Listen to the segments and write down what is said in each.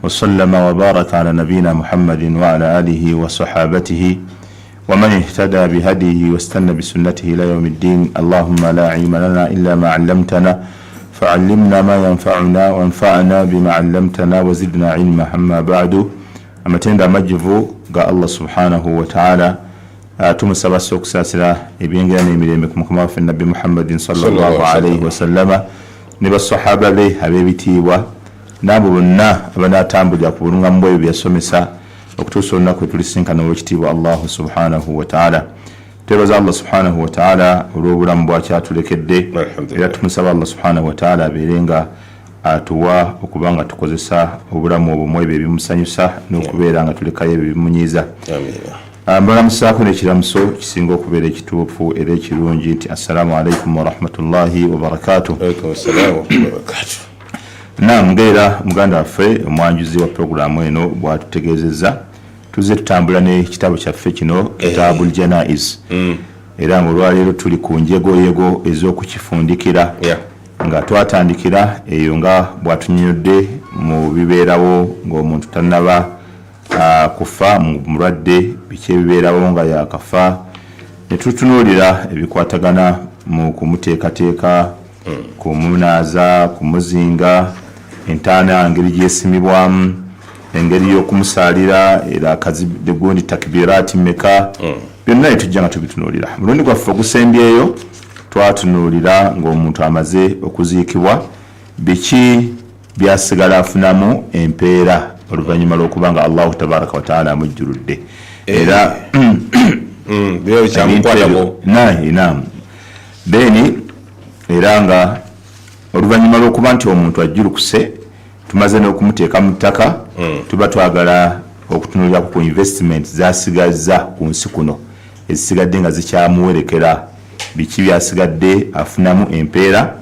وسلم وبارك على نبينا محمد وعلى آله وصحابته ومن اهتدى بهديه واستنى بسنته إلى يوم الدين. اللهم لا علم لنا إلا ما علمتنا، فعلمنا ما ينفعنا وانفعنا بما علمتنا وزدنا علما. أما بعد، amatendo amajjuvu ga Allah subhanahu wataala. Tumusaba ssa okusaasira ebyengera n'emirembe ku mukama waffe Nabbi Muhammadin sallallahu alaihi wasallama ne basahaba be ab'ebitiibwa n'abo bonna abanaatambulira ku bulungamu bwebyo byeyasomesa okutuusa olunaku lwe tulisinkana owekitiibwa Allahu subhanahu wataala. Twebaza Allah subhanahu wataala olw'obulamu bwakyatulekedde. Alhamdulillah. Era tumusaba Allah subhanahu wataala abeere nga atuwa okuba nga tukozesa obulamu obwo mu ebyo ebimusanyusa n'okubeera nga tulekayo ebyo ebimunyiiza. Amina. Mbalamusaako n'ekiramuso kisinga okubeera ekituufu era ekirungi nti assalaamu alaikum warahmatullahi wabarakatuh. Alaikum salam wabarakatu. Nam, ngaera muganda waffe omwanjuzi wa puroguramu eno bwatutegeezezza, tuzze tutambula n'ekitabo kyaffe kino, Kitabu Ljanais, era nga olwaleero tuli ku njegoyego ez'okukifundikira, nga twatandikira eyo nga bwatunyonyodde mu bibeerawo ng'omuntu tannaba kufa, mu mulwadde, biki ebibeerawo nga yakafa, ne tutunuulira ebikwatagana mu kumuteekateeka, kumunaaza, kumuzinga, entaana engeri gyesimibwamu, engeri y'okumusaalira, era gundi takbiraati meka, byonna ne tujja nga tubitunuulira. Mulundi gwaffe ogusembyeyo twatunuulira ng'omuntu amaze okuziikibwa, biki byasigala afunamu empeera oluvannyuma lw'okuba nga Allahu tabaraka wataala amujjuludde, era Byo kyamukwatako. Naam, then era nga oluvannyuma lw'okuba nti omuntu ajjulukuse, tumaze n'okumuteeka mu ttaka, tuba twagala okutunulirako ku investment zasigazza ku nsi kuno, ezisigadde nga zikyamuwerekera, biki byasigadde afunamu empeera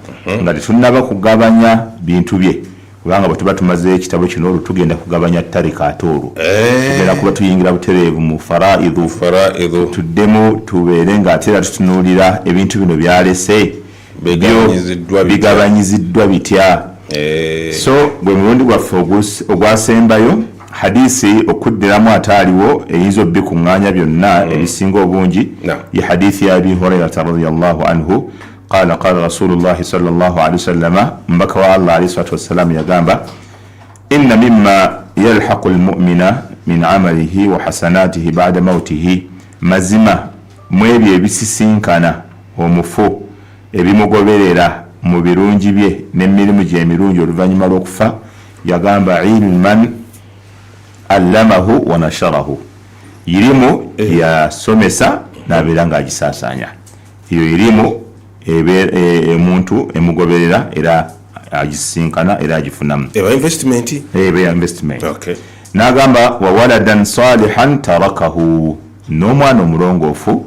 nga tetunaba kugabanya bintu bye, kubanga bwe tuba tumaze ekitabo kino, olwo tugenda kugabanya tarika, ate olwo tugenda kuba tuyingira butereevu mu faraidu. Faraidu. Tuddemu tubeere nga ate era tutunuulira ebintu bino byalese Bigabanyiziddwa bitya? Bigabanyiziddwa bitya? So gwe mulundi gwaffe ogwasembayo, hadisi okuddiramu ate aliwo eyinza obikuŋŋaanya byonna ebisinga obungi ye hadithi ya Abi Hurairata radiallahu anhu, qala qala rasulullahi salllah alihi wasallama, mbaka wa Allah alaihi salatu wassalam yagamba: inna mima yalhaqu lmumina min amalihi wa hasanatihi bada mautihi, mazima mu ebyo ebisisinkana omufu, ebimugoberera mu birungi bye n'emirimu gye emirungi oluvannyuma lw'okufa, yagamba ilman allamahu wa nasharahu, irimu yasomesa n'abeera ng'agisaasaanya. Eyo irimu omuntu emugoberera era agisisinkana era agifunamu. Eba investment. Eba ya investment. N'agamba wa waladan salihan tarakahu, n'omwana omulongoofu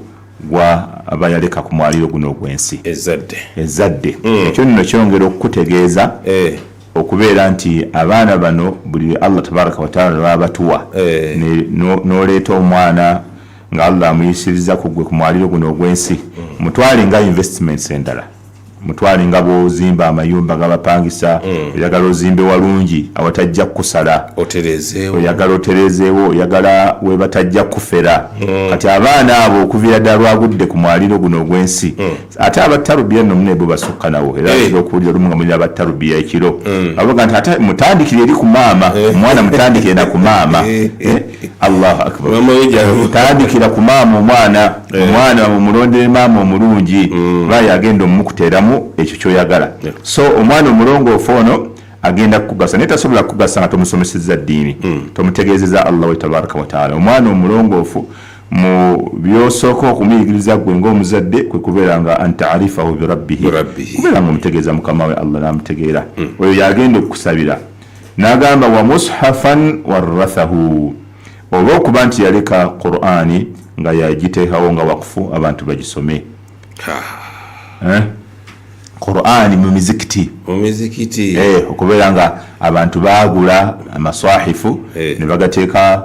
gwa aba yaleka ku mwaliro guno ogw'ensi. Ezadde. Ezadde. Ekyo nno kyongera okukutegeeza okubeera nti abaana bano buli Allah tabaraka wataala lwabatuwa, n'oleeta omwana nga Allah amuyisiriza ku gwe ku mwaliro guno ogw'ensi, mutwale nga investments endala, mutwale nga bw'ozimba amayumba g'abapangisa. Oyagala ozimbe walungi awatajja kukusala. Oterezeewo. Oyagala oterezeewo, oyagala webatajja kufera. Kati abaana abo okuviira ddala lwagudde ku mwaliro guno ogw'ensi, ate abatarubiya nno munebo basukka nawo era atera okuwulira olumu nga mulina abatarubiya ekiro abaga nti ate mutandikire eri ku maama, omwana mutandikire na ku maama. Allahu akbar! Maama we jangu. Tandikira ku maama omwana, omwana mumulondere maama omulungi, kuba yagenda omumukuteeramu ekyo kyoyagala. So omwana omulongoofu ono agenda kukugasa, naye tasobola kukugasa nga tomusomesezza ddiini, tomutegeezeza Allah we tabaraka wataala. Omwana omulongoofu, mu byosooka okumuyigiriza gwe ng'omuzadde kwe kubeera nga antaarifahu birabbihi, Birabbihi. kubeera nga omutegeeza mukama we Allah n'amutegeera. Oyo yagenda okukusabira. N'agamba wa mushafan warathahu, oba okuba nti yaleka Qur'ani nga yagiteekawo nga wakufu, abantu bagisome. Eh? Qur'ani mu mizikiti. Mu mizikiti. Okubeera nga abantu baagula amaswahifu ne bagateeka.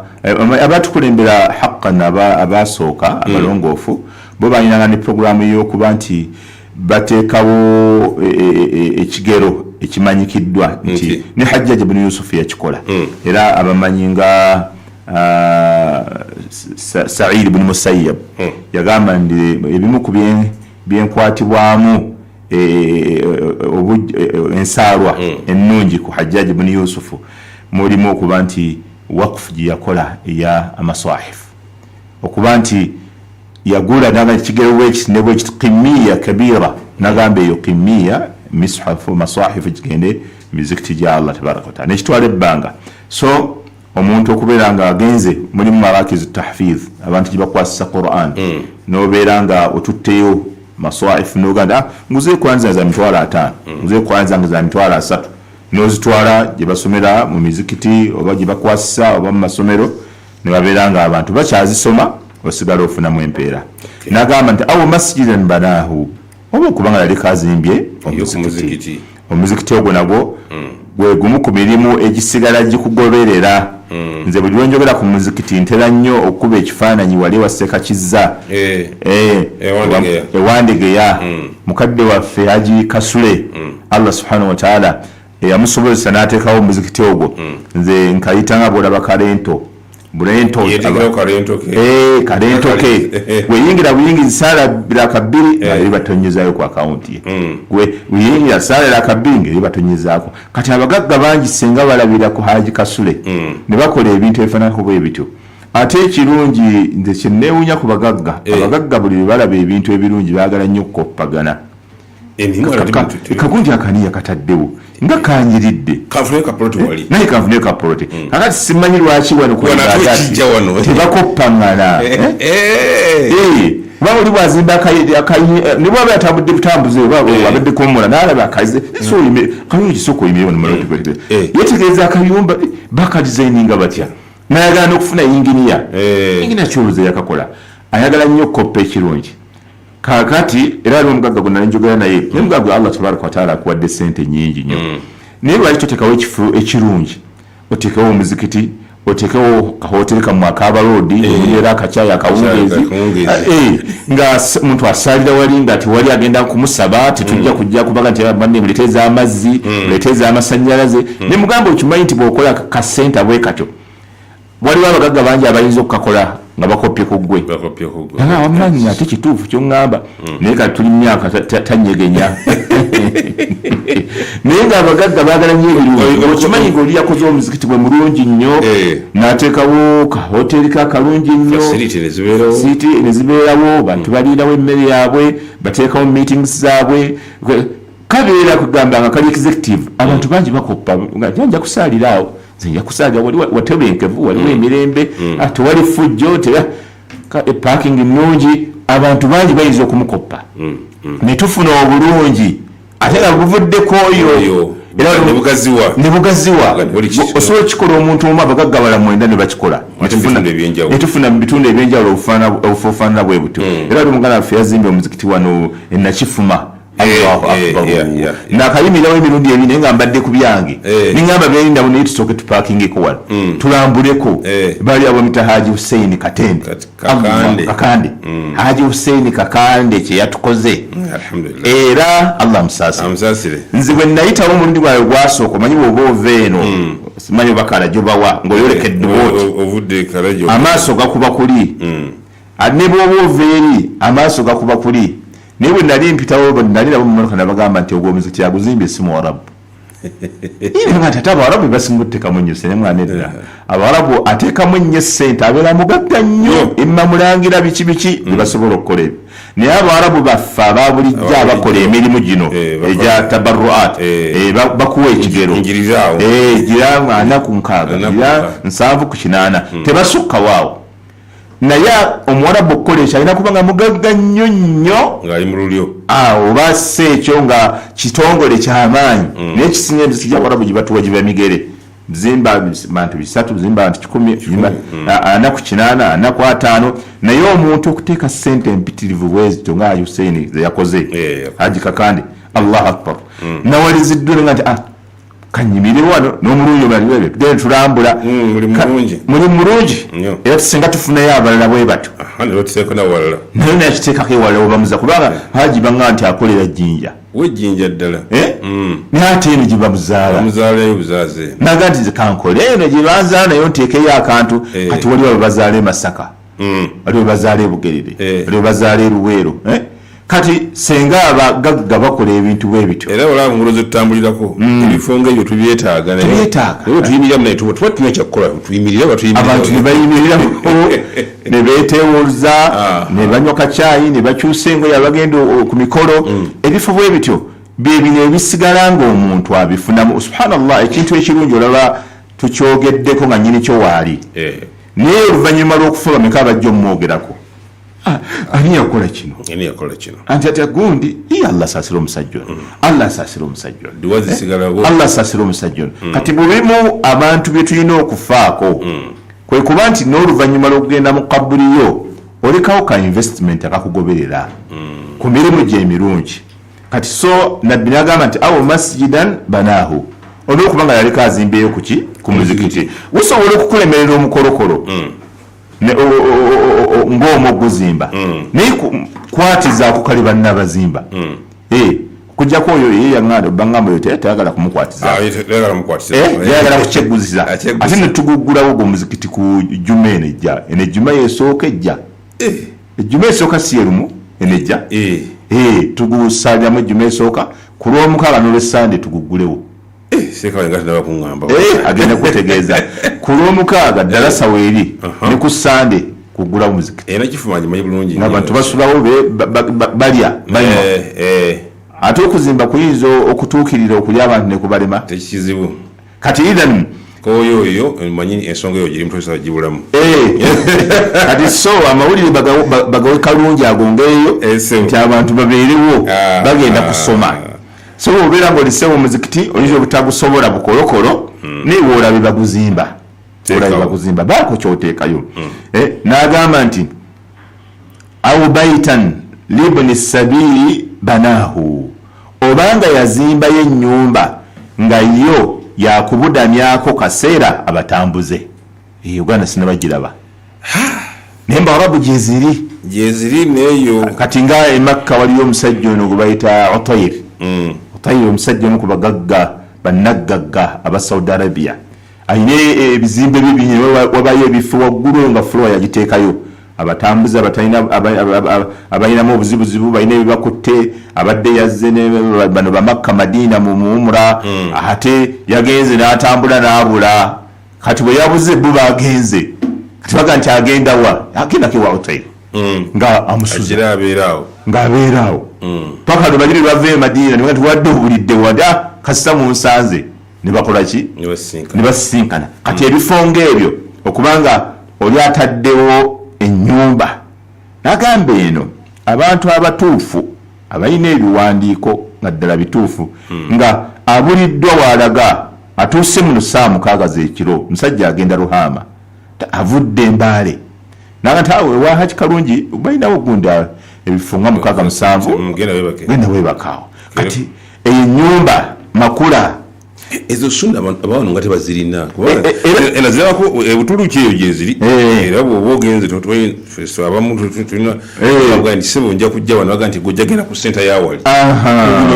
Abatukulembera haqqan, abasooka abalongoofu, bo balinanga ne puroguramu y'okuba nti bateekawo ekigero. Ekimanyikiddwa nti ne Hajjaji bunu Yusufu yakikola, era abamanyi nga Said bunu Musayyab yagamba nti ebimu ku byenkwatibwamu ensaalwa ennungi ku Hajjaji bunu Yusufu mulimu okuba nti wakufu gye yakola eya amaswahifu, okuba nti yagula nagamba ekigero bwekiti ne bwekiti, kimiya kabira, nagamba eyo kimiya mishafu maswahifu gigende mizikiti gya Allah tabaraka wataala, nekitwala ebbanga. So omuntu okubeera nga agenze mulimu marakiz tahfidh, abantu gye bakwasisa Quran, nobeera nga otutteyo maswaifu nogamba, ah, nguze Quran zange za 50,000, nguze Quran zange za 30,000, nozitwala gye basomera mu mizikiti oba gye bakwasisa oba mu masomero, ne babeera nga abantu bakyazisoma, osigala ofunamu empeera. Nagamba nti awo masjidan banahu, oba okubanga yali kazimbye omuzikiti. Omuzikiti ogwo nagwo gwe gumu ku mirimu egisigala gikugoberera. Nze buli lwenjogera ku muzikiti ntera nnyo okukuba ekifaananyi wali wa Ssekakizza, ewandegeya, mukadde waffe Haji Kasule, Allah subhanahu wataala eyamusobozesa n'ateekawo omuzikiti ogwo. Nze nkayita nga bwolaba kalento bulento, kalento ke weyingira buyingizi saala raka bbiri nga eri batonyezayo ku akawunti ye. Weyingira saala raka bbiri nga eri batonyezaako. Kati abagagga bangi senga balabira ku Haji Kasule ne bakola ebintu ebifaananako bwe bityo. Ate ekirungi nze kyenneewunya ku bagagga, abagagga buli lwe balaba ebintu ebirungi baagala nnyo okukoppagana. Kagundi akani yakataddewo nga kanyiridde, naye kanfuneyo kapoloti. Kakati simanyi lwaki wano tebakoppaŋŋana, kuba oli bwazimba ne bwaba yatambudde butambuzi oba abadde kuwummula n'alaba akaze kayumba kisooka oyimire wano maloti, yetegereza akayumba bakadizayininga batya, nayagala n'okufuna yinginiya. Yinginiya kyoluza yakakola, ayagala nnyo okukoppa ekirungi. Kakati era aliwo omugagga gwe nali njogera naye, naye mugagga gwe Allah tabaraka wataala akuwadde sente nyingi nnyo, naye lwaki totekawo ekifo ekirungi, otekewo omuzikiti, otekewo kahoteri kammwe akabaloodi omunywera akacyayi akawungeezi, nga muntu asaalira wali nga tewali agenda kumusaba, tetujja kujja kubaga nti banne muleete ez'amazzi, muleete ez'amasannyalaze. Ne mugamba, okimanyi nti bw'okola kasenta bwe katyo, waliwo abagagga bangi abayinza okukakola nga bakopye ku ggwe. Wamanyi ate kituufu kyoŋŋamba, naye kati tuli myaka tanyegenya, naye nga abagagga baagala nnyo ebirungi. Okimanyi nga oli yakoze omuzikiti gwe mulungi nnyo, n'ateekawo kahoteri ka kalungi nnyo, siiti ne zibeerawo, bantu baliirawo emmere yaabwe, bateekawo meetings zaabwe, kabeera kugamba nga kali executive. Abantu bangi bakoppa nga nja kusaalira awo, nze nja kusaalira wali watebenkevu, waliwo emirembe, tewali ffujjo, parking nnungi. Abantu bangi bayinza okumukoppa ne tufuna obulungi ate nga buvuddeko oyo. Ne bugaziwa. Osobola okukikola omuntu omu, abagagga bala mwenda ne bakikola, ne tufuna mu bitundu ebyenjawulo obufaanana bwe butyo. Era wali omuganda waffe yazimbye omuzikiti wano enakifuma, Allahu akbar, nakayimirirawo emirundi ebiri, naye nga mbadde ku byange, neŋŋamba byendawo, naye tusooke tupakingeko wano tulambuleko. Baali abamita Haji Hussein Katende, Kakande, Haji Hussein Kakande kyeyatukoze, era Allah amusaasire. Nze bwe nayitawo omulundi gwange gwasooka, omanyi bw'oba ova eno, simanyi oba Kalajo bawa ng'oyolekedde booti, amaaso gakuba kuli, ne bw'oba ova eri amaaso gakuba kuli. Naye bwe nali mpitawo, nali nabo mumotoka, nabagamba nti ogwo omuzikiti aguzimbye si Muwarabu. Nti ate Abawarabu bebasinga otuteekamu ennyo sente. Mwana edda Abawarabu ateekamu ennyo essente abeera mugagga nnyo, emma mulangira biki biki bebasobola okukola ebyo. Naye Abawarabu baffe aba bulijjo abakola emirimu gino egya tabarruat bakuwa ekigero, gira 40 ku 60, gira 70 ku 80, tebasukkawo awo. Naye Omuwarabu okukola ekyo alina kuba nga mugagga nnyo nnyo, ng'ali mu lulyo, oba si ekyo nga kitongole kyamaanyi. Naye kisinga emizikiti gy'Abawarabu gye batuwa giba migere, zimba bantu 300, zimba bantu 100, 40 ku 80, 40 ku 50. Naye omuntu okuteeka ssente empitirivu bwezityo nga Haji Hussein ze yakoze, Haji Kakande, Allah akbar, nawaliziddwa nga nti ah, kanyimire wano n'omulungi omalibebe tugende tulambula. Mulimu mulungi, era tusinga tufunayo abalala bwe batyo. Naye nakiteekako ewalala webamuza, kubanga Haji baŋŋamba nti akolera Jjinja. Wejjinja ddala. Eh? Naye ate eno gye bamuzaala. Bamuzaalayo buzaaze. Naga nti nze kankole eno gye banzaala, nayo nteekeyo akantu. Kati waliwo abebazaala e Masaka, waliwo bebazaala e Bugerere, waliwo bebazaala e Luweero, eh? Kati senga abagagga bakola ebintu bwe bityo. Era olaba ngulo zetutambulirako, ebifo nga ebyo tubyetaaga, naye Tubyetaaga. Naye tuyimirira naye tuba tulina kyakukola, tuyimirire oba tuyimirire. Abantu ne bayimiriramu ne beeteewuza, ne banywa kacyayi, ne bakyusa engoye, abagenda ku mikolo. Ebifo bwe bityo bye bino ebisigala ng'omuntu abifunamu. Subhanallah, ekintu ekirungi olaba tukyogeddeko nga nnyini kyo waali, naye oluvannyuma lw'okufa bameka abajja omumwogerako? Ah, ani yakola kino? Ani yakola kino? Anti atya gundi, iye, Allah asaasira omusajja ono, Allah asaasira omusajja ono. Duwa zisigalawo. Allah asaasira omusajja ono. Kati mubimu abantu bye tulina okufaako kwe kuba nti n'oluvannyuma lw'okugenda mu kaburi yo olekawo ka investment akakugoberera ku mirimu gye emirungi. Kati so Nabbi n'agamba nti awo masjidan banaahu, olwokuba nga yaleka azimbeyo kuki? Ku muzikiti. Gusobola okukulemerera omukolokolo ng'omwo guzimba, naye kwatizaako kale banna abazimba. Okuggyako oyo ye yaŋŋanda, baŋŋamba oyo tayagala kumukwatiza. Ah, ye tayagala mukwatiza. Yayagala kukyegguziza. Akyegguza. Ate ne tuguggulawo ogwo omuzikiti ku jjuma eno ejja, eno ejjuma yesooka ejja, ejjuma esooka si yerumu eno ejja. Tugusaliramu ejjuma esooka ku Lwomukaaga n'Olwessande tuguggulewo. Seeka nga tinaba kuŋŋamba. Agenda kutegeeza ku Lwomukaaga ddala saweeri ne ku Sande kuggulawo muzikiti. Era kifumanyi manyi bulungi. Ng'abantu basulawo, balya, banywa. Ate okuzimba kuyinza okutuukirira okulya abantu ne kubalema. Tekikizibu. Kati ithan Koyo oyo manyi ensonga eyo giri mutwesa gibulamu. Kati so amawulire bagawe kalungi agongereyo Sebo. nti abantu babeerewo, bagenda kusoma. So obeera ngaolisewo omuzikiti oyinza obutagusobola bukolokolo, naye woolabe baguzimba, Teekawo. olabe baguzimba, baako kyoteekayo. N'agamba nti aw baitan libni sabili banaahu, obanga yazimbayo ennyumba nga yo yakubudamyako kaseera abatambuze. Uganda sinabagiraba, naye mbawarabu gyeziri. Gyeziri neeyo. Kati nga emakka waliyo omusajja ono gwe bayita Otair. Otair omusajja omu ku bagagga bannaggagga aba Saudi Arabia, ayina ebizimbe bye bingi, wabayo ebifo waggulu eyo nga floor yagiteekayo abatambuze abalinamu obuzibuzibu, balina ebibakutte, abadde yazze bano bamakka Madiina mu muumura, ate yagenze n'atambula n'abula. Kati bwe yabuze bo bagenze, kati baga nti agenda wa? Agendako ewa Otair nga amusuza. Agira abeera awo. Ng'abeera awo paka lwe bagire bava e Madiina, ne baga nti wadde obulidde wadde, ah, kasita munsanze, ne bakola ki? Ne basisinkana. Ne basisinkana. Kati ebifo ng'ebyo okubanga oli ataddewo ennyumba n'agamba eno abantu abatuufu abalina ebiwandiiko nga ddala bituufu, nga abuliddwa waalaga atuuse muno ssaawa 6 z'ekiro, musajja agenda Ruhama, avudde Embaale, naga nti awo ewa Haji Kalungi balinawo gundi ebifo nga 6, 7. Genda webake. Genda webakaawo. Kati eyo ennyumba makula. Ezo sunna abawano nga tebazirina. Era- Era zirabako ebutuluki eyo gyeziri. Era bw'oba ogenze abamu tulina baga nti sebo nja kujja wano, baga nti gojja genda ku senta yawali.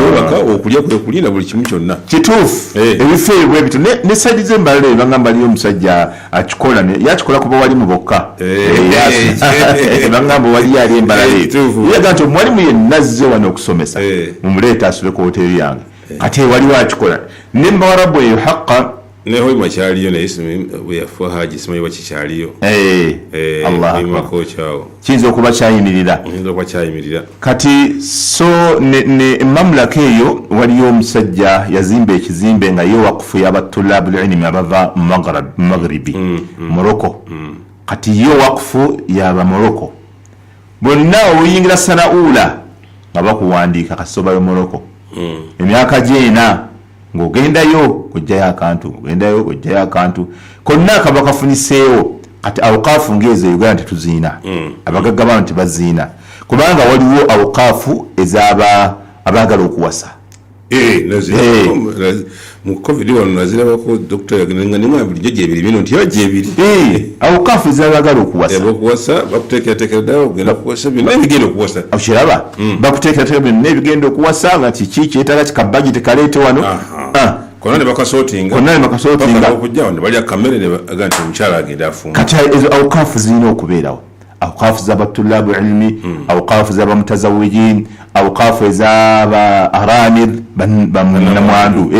Webaka, okulya kwe kuli na buli kimu kyonna. Kituufu. Ebifo ebyo bwe bityo ne side z'embalala eyo bagamba aliyo omusajja akikola, yakikola kuba walimu bokka. Bagamba waliyo ali embalala eyo. Yaga nti omuwalimu yenna azze wano okusomesa, mumuleete asule ku hoteeri yange. Kati waliwo akikola ne mbawarabu eyo haqa. Ne Hoima kyaliyo, naye bwe yafa Haji simanyi oba kikyaliyo. Allah akbar. Hoima kyawo. Kiyinza okuba kyayimirira. Kiyinza okuba kyayimirira. Kati so ne mamulaka eyo waliyo omusajja yazimba ekizimbe nga ye wakufu y'abatulabu ilimi abava mu Maghribi, Morocco. Kati ye wakufu yaba Morocco bonna oyingira sanaula nga bakuwandiika kasobayo Morocco. Emyaka gyena ng'ogendayo ojjayo akantu, ogendayo ojjayo akantu konna akaba kafuniseewo. Kati awukaafu ng'ezo e Uganda tetuziina. Abagagga bano tebaziina, kubanga waliwo awukaafu ez'aba abaagala okuwasa. Mu COVID wano nazirabako, dokita nga nimwa bulijjo gyebiri bino nti era gyebiri. Awukaafu ezabagala okuwasa. Okuwasa bakuteekerateekera ddala ogenda kuwasa byonna ebigenda okuwasa. Okiraba, bakuteekerateekera byonna ebigenda okuwasa, nga kiki kyetaaga, kikabajeti kaleete wano. Konna ne bakasootinga. Konna ne bakasootinga. Okujja ne balya kamere ne baga nti omukyala agenda afumba. Kati ezo awukaafu zirina okubeerawo, awukaafu z'abatulabu ilmi, awukaafu z'abamutazawijin, awukaafu ez'aba aramil, bannamwandu.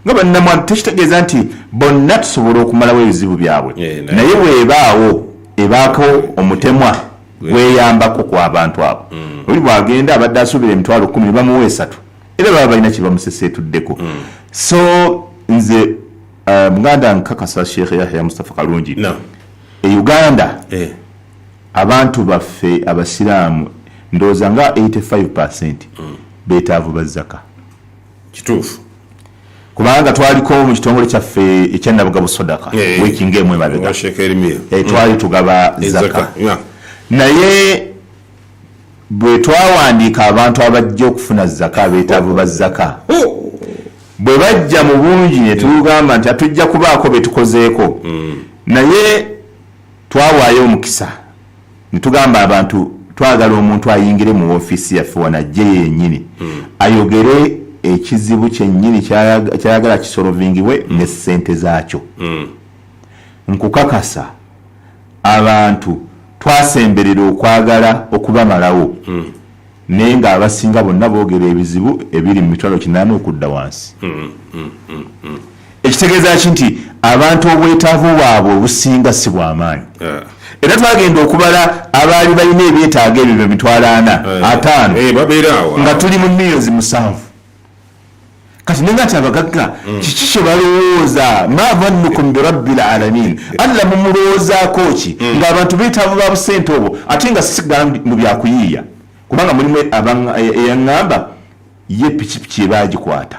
Nga bannamwandu tekitegeeza nti bonna tusobola okumalawo ebizibu byabwe, naye weebaawo ebaako omutemwa gweyambako ku abantu abo. Oli bwagenda abadde asuubira 100,000 ne bamuwa 3, era baba balina kye bamuseseetuddeko. So nze muganda nkakasa Sheikh Yahya Mustafa Kalungi, e Uganda abantu baffe abasiraamu ndowooza nga 85% beetaavu ba zaka. Kituufu. Kubanga twaliko mu kitongole kyaffe ekya Sodaka wiiki ng'emu emabega, twali tugaba zaka, naye bwe twawandiika abantu abajja okufuna zaka, abeetaavu ba zaka, bwe bajja mu bungi ne tugamba nti atujja kubaako be tukozeeko, naye twawaayo omukisa ne tugamba abantu twagala omuntu ayingire mu woofiisi yaffe wano, ajje yennyini ayogere ekizibu kyennyini kyayagala kisolvingibwe ne ssente zaakyo. Nkukakasa abantu twasemberera okwagala okubamalawo, naye ng'abasinga bonna boogera ebizibu ebiri mu 800,000 okudda wansi. Ekitegeeza ki? Nti abantu obwetaavu bwabwe obusinga si bw'amaanyi. Era twagenda okubala abaali balina ebyetaago ebyo bye 40,000, 50,000, nga tuli mu miliyoni 7. Kati nenga nti abagagga kiki kye balowooza? Ma dhannukum birabbil alamin, Allah mumulowoozaako ki ng'abantu beetaavu ba busente obwo, ate nga sigala mu byakuyiiya? Kubanga mulimu eyaŋŋamba ye pikipiki ebagikwata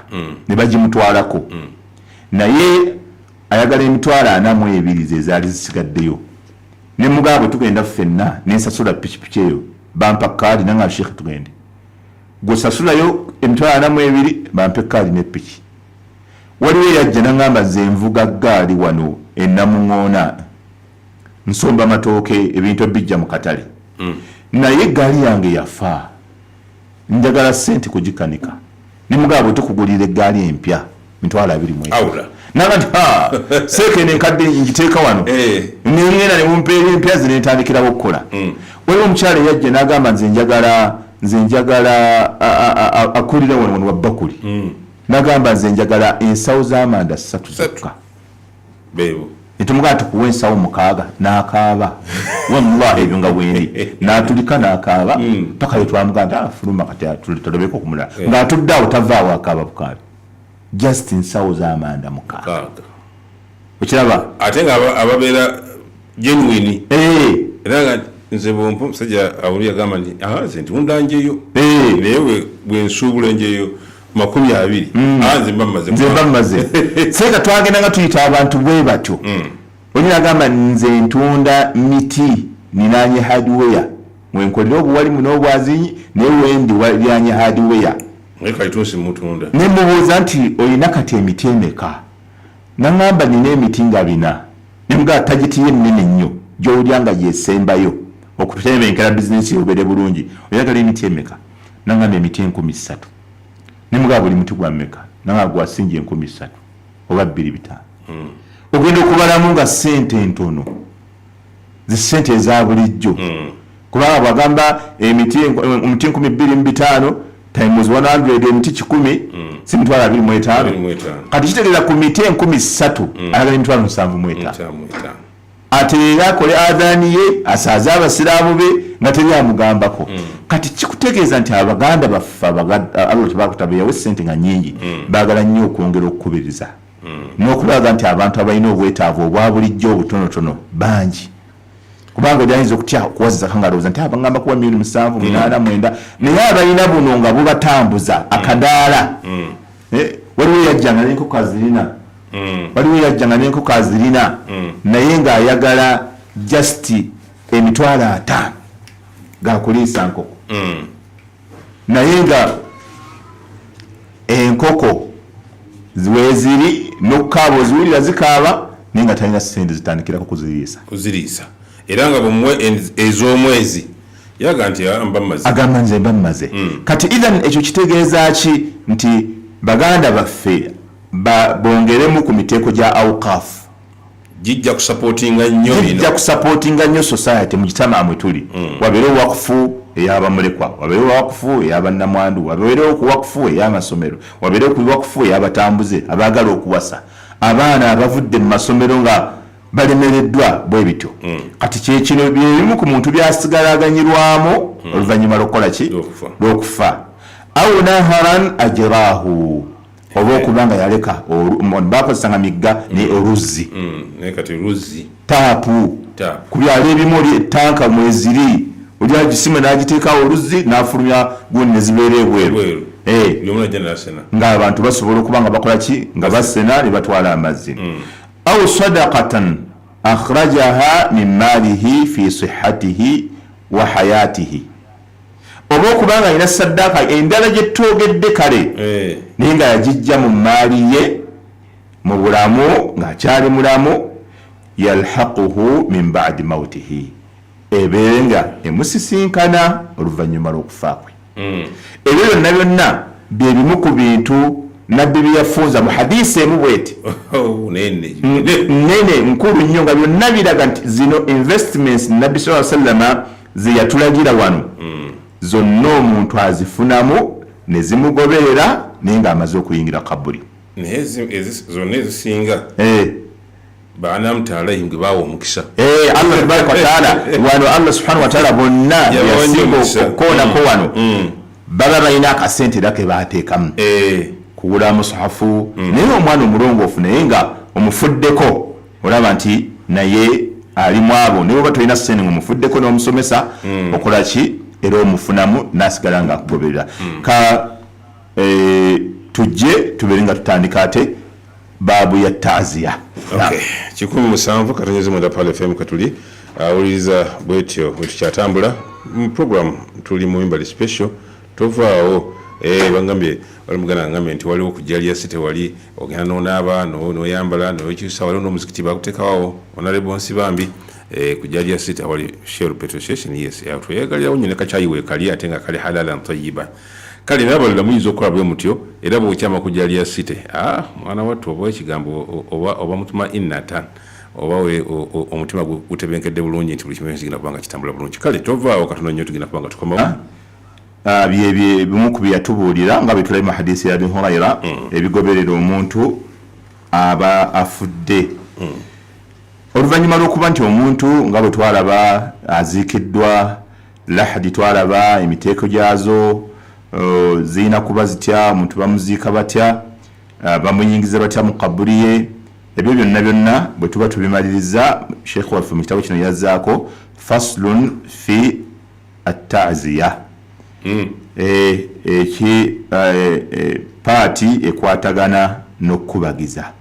ne bagimutwalako, naye ayagala 42,000 ze zaali zisigaddeyo. Ne mugaba bwe tugenda ffenna nensasula pikipiki eyo, bampa kaadi nanga, "Sheekh, tugende, gwosasulayo 42,000, bampe kaadi nepiki." Waliwo eyajja naŋŋamba, "Nze nvuga gaali wano enamuŋoona, nsomba matooke, ebintu ebijja mu katale, naye egaali yange yafa, njagala sente kugikanika." Nemugaba bwe tukugulira eggaali empya 25,000. Naga nti, "Ha, seekene enkadde ngiteeka wano." Nengenda ne mumpeera empya ze nentandikirawo okukola. Waliwo omukyala eyajja n'agamba, "Nze njagala, nze njagala," akulira wano wano wa bakuli, n'agamba, "Nze njagala ensawo z'amanda ssatu zokka." Netumugamba, "Tukuwa ensawo 6." N'akaaba, wallahi ebyo nga bwendi, n'atulika n'akaaba paka lwe twamugamba nti, "Fuluma kati tulobeko okumulala." Ng'atudde awo tavaawo, akaaba bukaabi, just nsawo z'amanda 6. Okiraba? Ate nga ababeera genuine, era nga nze bwompa omusajja awuli yagamba nti, "Nze ntunda njeyo, naye bwensuubula enjeyo 20, nze mba mmaze." Nze mba mmaze. Seeka twagenda nga tuyita abantu bwe batyo. Oli nagamba, "Nze ntunda miti, ninanye hardware mwenkolera obuwalimu n'obwazinyi, naye wendi walyanye hardware." Kalitunsi mutunda. Nemubuuza nti, "Olina kati emiti emeka?" Naŋŋamba, "Nina emiti nga 4." Nemugaa, "Target ye ennene nnyo gy'owulya nga yesembayo okutebenkera bizinesi obeere bulungi, oyagala emiti emeka?" Naŋŋamba, "Emiti 3000." Nemugaa, "Buli muti gwa mmeka?" Naŋŋamba, "Gwasinja 3000 oba 2500." Ogenda okubalamu nga sente ntono, zisente eza bulijjo, kubanga bwagamba emiti omuti 2500 times 100, emiti 100, si 25,000? Kati kitegeeza ku miti 3000 ayagala 75,000, ate era akole adhaani ye, asaaze abasiraamu be nga teri amugambako. Kati kikutegeeza nti abaganda baffe, Allah tabaraka yawe sente nga nyingi, baagala nnyo okwongera okukubiriza n'okulaga nti abantu abalina obwetaavu obwa bulijjo obutonotono bangi, kubanga oli ayinza okutya okuwa zaka nga alowooza nti abagamba kuwa miliyoni 7, 8, 9, naye abalina buno nga bubatambuza akadaala. Waliwo eyajjanga n'enkoko azirina, waliwo eyajjanga n'enkoko azirina, naye ng'ayagala just 50,000 gakuliisa nkoko, naye nga enkoko Enkoko weeziri n'okukaaba oziwulira zikaaba, naye nga talina ssente zitandikirako kuziriisa. Kuziriisa, era nga bwemuwa ez'omwezi yaga nti, ah, mba mmaze. Agamba nze mba mmaze. Kati ithan ekyo kitegeeza ki? Nti baganda baffe bongeremu ku miteeko gya awqaf. Gijja kusupportinga nnyo bino. Gijja kusupportinga nnyo society mu kitama mwe tuli. Wabeerewo wakufu ey'abamulekwa, wabeerewo wakufu ey'abannamwandu, wabeerewo ku wakufu ey'amasomero, wabeerewo ku wakufu ey'abatambuze abaagala okuwasa, abaana abavudde mu masomero nga balemereddwa, bwe bityo. Kati kyekino byebimu ku muntu byasigalaganyirwamu oluvannyuma lw'okukola ki? Lw'okufa. Lw'okufa. Au naharan ajrahu, oba okuba nga yaleka bakozesanga migga ne oluzzi. Naye kati luzzi. Taapu. Taapu. Ku byalo ebimu oli etanka mweziri, oli agisima n'agiteekawo oluzzi n'afulumya gundi ne zibeera ebweru. Ebweru. Buli omu najja n'asena. Ng'abantu basobola okuba nga bakola ki? Nga basena ne batwala amazzi. Au sadaqatan akhrajaha min maalihi fi sihhatihi wa hayatihi, oba okuba nga alina saddaaka endala gye twogedde kale, naye nga yagijja mu maali ye mu bulamu ng'akyali mulamu, yalhaquhu min badi mautihi, ebeere nga emusisinkana oluvannyuma lw'okufa kwe. Ebyo byonna byonna bye bimu ku bintu Nabbi bye yafunza mu hadisi emu bweti. Oh, nene. Nene nkulu nnyo, nga byonna biraga nti zino investments Nabbi saa sallama ze yatulagira wano zonna omuntu azifunamu ne zimugoberera, naye ng'amaze okuyingira kaburi. Naye zonna ezisinga baanamta alaihim gwe baawa omukisa. Eh, Allah tabaraka wataala wano, Allah subhanahu wataala bonna Yabawa nnyo yasinga omukisa. okukoonako wano baba balina akasente era ke bateekamu kugula musahafu, naye omwana omulongoofu naye nga omufuddeko, olaba nti naye ali mu abo, naye oba tolina sente nga omufuddeko n'omusomesa, okola ki? Era omufunamu n'asigala nga akugoberera. Ka tujje tubeere nga tutandika ate baabu ya taaziya. Okay. 107.9 Pearl FM katuli awuliriza bwetyo bwe tukyatambula mu program, tuli mu Mimbali Special, tovaawo. Bangambye wali muganda ngambye nti waliwo ku Jalia City, wali ogenda nonaaba, noyambala, nokyusa, waliwo n'omuzikiti bakuteekawo. Honorable Nsibambi, ku Jalia City awali Shell petrol station, yes, tweyagalirawo nnyo ne kacyayi weekali ate nga kali halalan tayiba. Kale n'abalala muyinza okukola bwe mutyo, era bw'okyama ku Jalia City, ah, mwana wattu, oba ekigambo oba mutmainnatan, oba omutima gutebenkedde bulungi nti buli kimu kigenda kuba nga kitambula bulungi. Kale tovaawo, katono nnyo tugenda kuba nga tukomawo. Ah, bye bimu ku bye yatubuulira nga bwe tulabye mu hadisi ya Abi Huraira, ebigoberera omuntu aba afudde oluvannyuma lw'okuba nti omuntu nga bwe twalaba aziikiddwa. Lahadi twalaba emiteeko gyazo, zirina kuba zitya, omuntu bamuziika batya, bamuyingiza batya mu kaburi ye, ebyo byonna byonna bwe tuba tubimaliriza, sheekh waffe mu kitabo kino yazzaako faslun fi attaziya. Eki paati ekwatagana n'okukubagiza.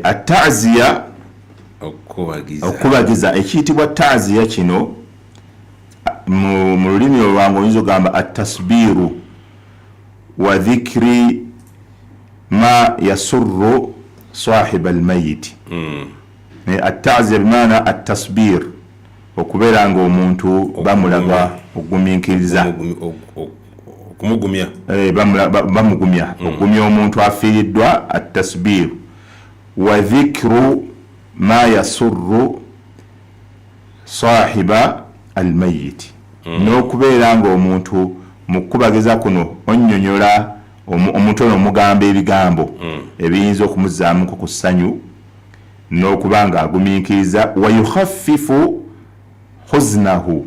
Attaziya. Okukubagiza. Okukubagiza ekiyitibwa taziya kino mu lulimi olwangu oyinza okugamba attasbiru wa dhikri ma yasurru sahiba almayiti. Attaziya bimaana attasbir, okubeera nga omuntu bamulaga okugumiikiriza. Okumugumya. Bamugumya, okugumya omuntu afiiriddwa. Attasbiru wa dhikru ma yasurru sahiba almayiti, n'okubeera ng'omuntu mu kukubagiza kuno onnyonnyola omuntu ono, omugamba ebigambo ebiyinza okumuzaamuko ku ssanyu n'okuba nga agumiikiriza, wa yukhaffifu huznahu,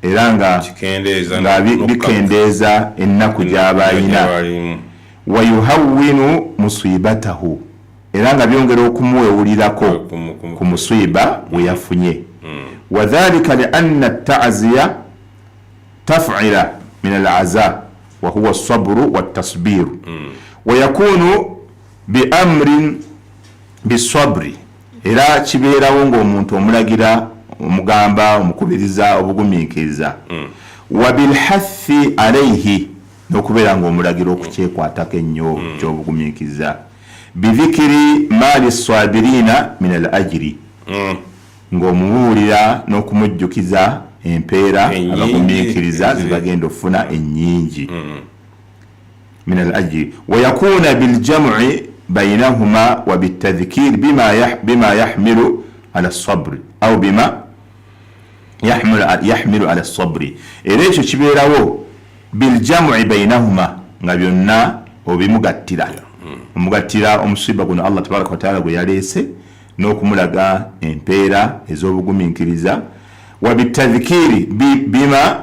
era nga Kikendeeza nga bikendeeza ennaku gy'aba alina. Gy'aba alimu. Wa yuhawwinu musibatahu, era nga byongera okumuwewulirako ku musiiba gwe yafunye. Wadhalika lianna taaziya tafila min alaza wahuwa saburu watasbiru, wayakunu biamrin bisabri, era kibeerawo ng'omuntu omulagira, omugamba, omukubiriza obugumiikiriza, wabilhathi alaihi. N'okubeera ng'omulagira okukyekwatako ennyo kyobugumiikiriza. Bidhikiri maali swabiriina min al ajiri, ng'omubuulira n'okumujjukiza empeera abagumiikiriza zebagenda okufuna ennyingi. Min al ajiri wayakuuna biljamui bainahuma wa bitadhikir bima yahmilu ala sabri au bima yahmilu ala sabri. Era ekyo kibeerawo biljamui bainahuma, nga byonna obimugattira, omugattira omusiba guno Allah tabaraka wataala gwe yaleese n'okumulaga empeera ez'obugumiikiriza, wa bitadhikiri bima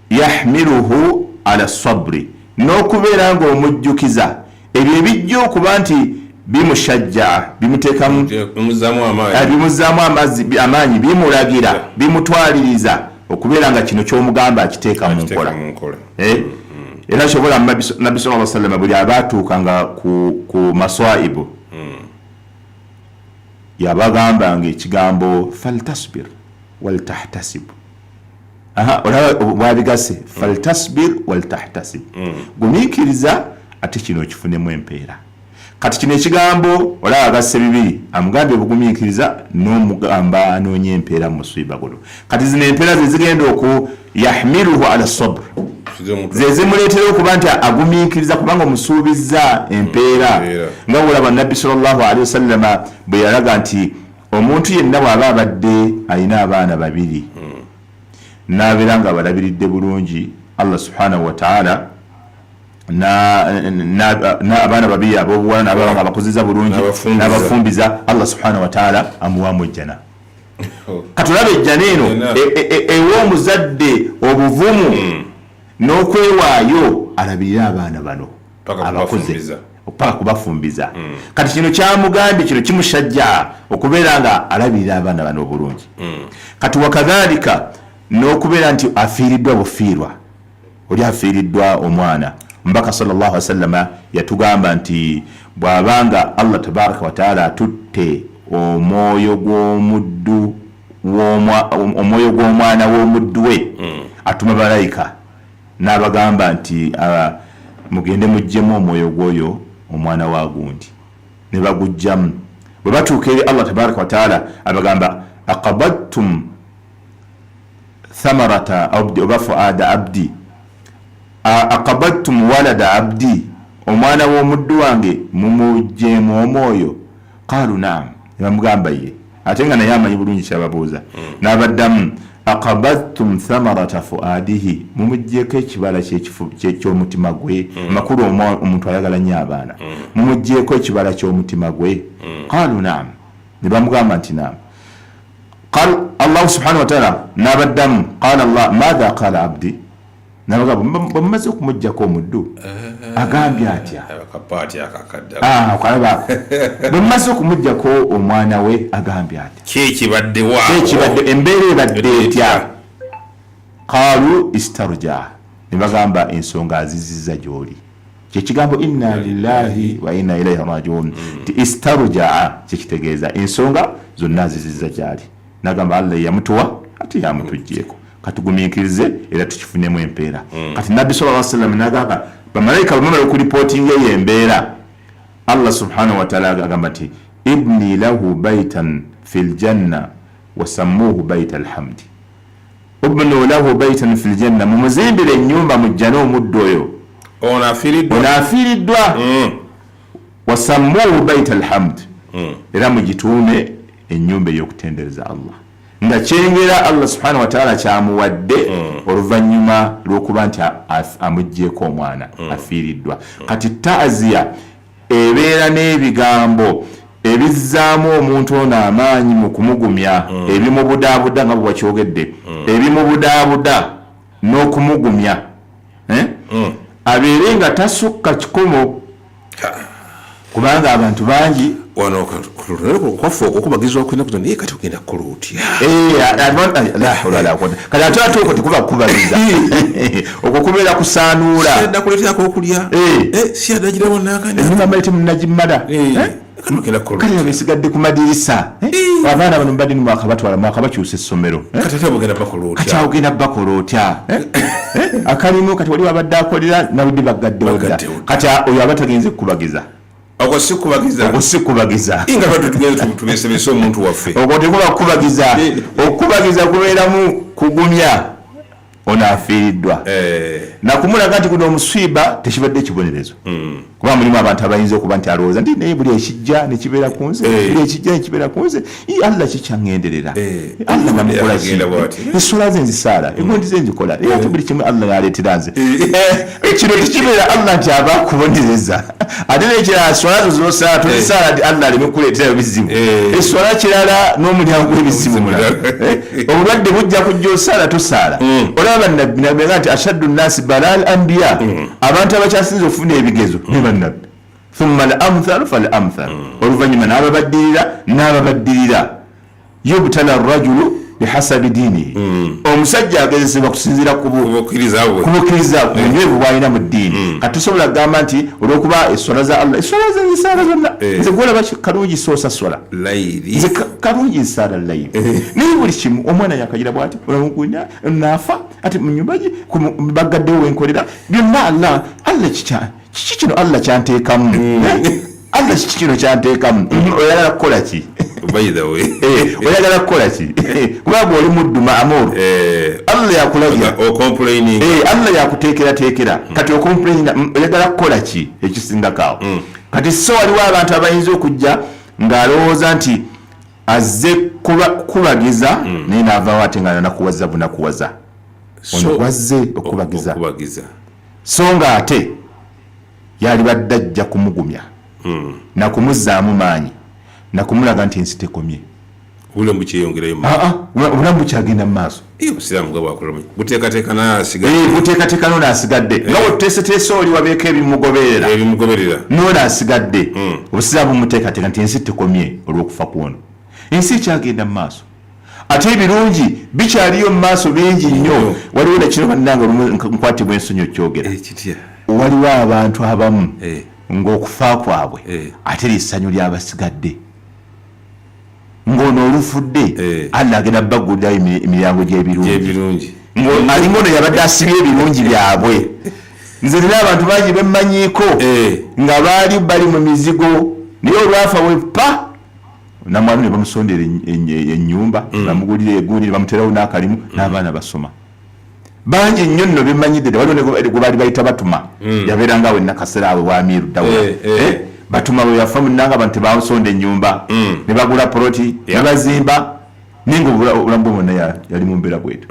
yahmiluhu ala sabri, n'okubeera ng'omujjukiza ebyo ebijja okuba nti bimushajjaa, bimuteekamu, bimuzaamu amaanyi, bimulagira, bimutwaliriza okubeera nga kino ky'omugamba akiteeka mu nkola. Era kyobola Nabbi sallallahu alaihi wasallam buli abaatuukanga ku maswaibu yabagambanga ekigambo faltasbir waltahtasib. Olaba bwabigase, faltasbir waltahtasib, gumiikiriza ate kino okifunemu empeera. Kati kino ekigambo olaba agasse bibiri, amugambye obugumiikiriza n'omugamba anoonye empeera mu musiiba guno. Kati zino empeera ze zigenda oku yahmiluhu ala sabr, ze zimuleetera okuba nti agumiikiriza kubanga omusuubizza empeera. Nga bwolaba Nabbi sallallahu alaihi wasallama bwe yalaga nti omuntu yenna bw'aba abadde alina abaana babiri n'abeera nga abalabiridde bulungi, Allah subhanahu wataala abaana babiri ab'obuwala n'ababa nga abakuziza bulungi n'abafumbiza, Allah subhanahu wataala amuwaamu ejjana. Kati olaba ejjana eno ewa omuzadde obuvumu n'okwewaayo alabirire abaana bano abakuze paka kubafumbiza. Kati kino kyamugambye, kino kimushajja okubeera nga alabirira abaana bano obulungi. Kati wakadhalika n'okubeera nti afiiriddwa bufiirwa, oli afiiriddwa omwana, Omubaka sallallahu alaihi wasallama yatugamba nti bw'abanga Allah tabaraka wataala atutte omwoyo gw'omuddu, omwoyo gw'omwana w'omuddu we, atuma malayika n'abagamba nti mugende muggyemu omwoyo gw'oyo omwana wa gundi, ne bagujjamu. Bwe batuuka eri Allah tabaraka wataala abagamba aqabadtum thamarata abdi oba fuada abdi, aqabadtum walada abdi, omwana w'omuddu wange mumuggyemu omwoyo? Qaalu naam, ne bamugamba ye, ate nga naye amanyi bulungi kyababuuza. N'abaddamu aqabadtum thamarata fuadihi, mumuggyeko ekibala ky'omutima gwe. Amakulu omuntu ayagala nnyo abaana, mumuggyeko ekibala ky'omutima gwe? Qaalu naam, ne bamugamba nti naam. Allahu subhanahu wataala n'abaddamu qala Allah madha qala abdi, nabagamba bwe mumaze okumuggyako omuddu agambye atya? Kalaba bwe mumaze okumuggyako omwana we agambye atya? Kyekibadde embeera ebadde etya? Qaalu istarja, ne bagamba ensonga aziziza gy'oli. Kyekigambo inna lillahi wa inna ilaihi rajiun, nti istarjaa kyekitegeeza ensonga zonna aziziza gyali. Nagamba Allah yamutuwa ate yamutuggyeko, katugumiikirize era tukifunemu empeera. Kati Nabbi sallallahu alaihi wasallam nagamba bamalayika bwe bamala okulipootinga eyo embeera, Allah subhanahu wataala agamba nti ibni lahu baitan fi ljanna wasammuuhu baita alhamdi. Ubnu lahu baitan fi ljanna, mumuzimbire ennyumba mujjane omuddu oyo ono afiiriddwa, wasammuuhu baita alhamd, era mugituume ennyumba ey'okutendereza Allah, nga kyengera Allah subhanahu wataala kyamuwadde oluvannyuma lw'okuba nti amuggyeko omwana afiiriddwa. Kati taaziya ebeera n'ebigambo ebizzaamu omuntu ono amaanyi mu kumugumya, ebimubudaabuda nga bwe wakyogedde, ebimubudaabuda n'okumugumya, abeere nga tasukka kikomo, kubanga abantu bangi wano kwaffe okukubagizwa kw'ennaku zino, naye kati ogenda kukola otya? Kati ate ate okwo tekuba kukubagiza, okwo kubeera kusaanuula. Nakuleeterako okulya, si adagirawo nakanya ennyumba mbaye temunagimala. Kati abesigadde ku madirisa, eh? Abaana bano mbadde mwakabatwala, mwakabakyusa essomero, eh? Kati awo ogenda bakola otya, eh? Akalimu kati wali wabadde akolera nabudde bagaddewo dda. Kati oyo aba tagenze kukubagiza. Okwo si kubagiza. Okwo si kubagiza. Inga batu tugende tubesebese omuntu waffe. Okwo tekuba kukubagiza. Okukubagiza kubeeramu kugumya ono afiiriddwa nakumulaga nti guno omuswiba tekibadde ekibonerezo, kuba mulimu abantu abayinza okuba nti alowooza nti naye buli ekijja nekibeera ku nze, buli ekijja nekibeera ku nze, Allah kikyaŋŋenderera, Allah namukola ki, eswala ze nzisaala, egundi ze nzikola, naye ate buli kimu Allah yaleetera nze. Kino tekibeera Allah nti aba akubonereza. Ate nekirala, swala zo zosaala tozisaala nti Allah aleme kukuleeterayo bizibu. Eswala kirala n'omulyango gw'ebizibu mulala. Obulwadde bujja kujja, osaala tosaala. Olaba bannabbi, nabega nti ashaddu nnasi bala al anbiya, abantu abakyasinze okufuna ebigezo ne bannabbi, thumma al amthal fal amthal, oluvannyuma n'ababaddirira n'ababaddirira. Yubtala rajulu bihasabi diinihi, omusajja agezesebwa kusinziira ku bukkiriza bwe. Ku bukkiriza, ku bunywevu bw'alina mu ddiini. Kati tosobola kugamba nti olw'okuba eswala za Allah, eswala ze nzisaala zonna, nze gwolaba kalungi soosa swala layiri, nze kalungi nsaala layiri, naye buli kimu omwana yakagira bwati olamugunya naafa, ate mu nyumba gye bagaddewo wenkolera byonna. Allah, Allah kiki kino Allah kyanteekamu? Eh? Allah kiki kino kyanteekamu? Oyagala kukola ki? By the way. Oyagala kukola ki? Kubanga oli mudduma amuru, Allah yakulagira ocomplaining. Allah yakuteekerateekera, kati ocomplaina, oyagala kukola ki ekisingako awo? Kati so waliwo abantu abayinza okujja ng'alowooza nti azze kubagiza, naye n'avaawo ate nga nakuwaza bunakuwaza ono gwazze okubagiza, okubagiza, so nga ate yalibadde ajja kumugumya nakumuzzaamu maanyi nakumulaga nti ensi tekomye. Obulamu bukyeyongerayo. Ah, ah, obulamu bukyagenda mu maaso. Obusiraamu nga bwakola buteekateeka n'asigadde. Buteekateeka n'ono asigadde, nga bwetuteeseteese oli wabeeko ebimugoberera. Ebimugoberera. N'ono asigadde, obusiraamu bumuteekateeka nti ensi tekomye olw'okufa kwono, ensi ekyagenda mu maaso, ate ebirungi bikyaliyo mu maaso bingi nnyo. Waliwo nekino bannange, olumu nkwatibwa ensonyi okyogera. Kitya? Waliwo abantu abamu ng'okufa kwabwe ate lyessanyu ly'abasigadde, ng'ono olufudde, Allah agenda baggulirayo emiryango gy'ebirungi. Gyebirungi. Alinga ono yabadde asibye ebirungi byabwe. Nze nina abantu bangi bemmanyiiko nga baali bali mu mizigo, naye olwafa wepa namwami ne bamusondera ennyumba, bamugulira egundi, ne bamuterawo n'akalimu n'abaana basoma. Bangi nnyo nno bemmanyidde. Waliwo ne gwe baali bayita Batuma, yabeeranga awo enakasera awe wamiru Dawula. Eh. Batuma bwe yafa munnanga, abantu tebasonda ennyumba, ne bagula poloti ne bazimba, naye nga obulamu bwe bwonna yali mu mbeera bwetu.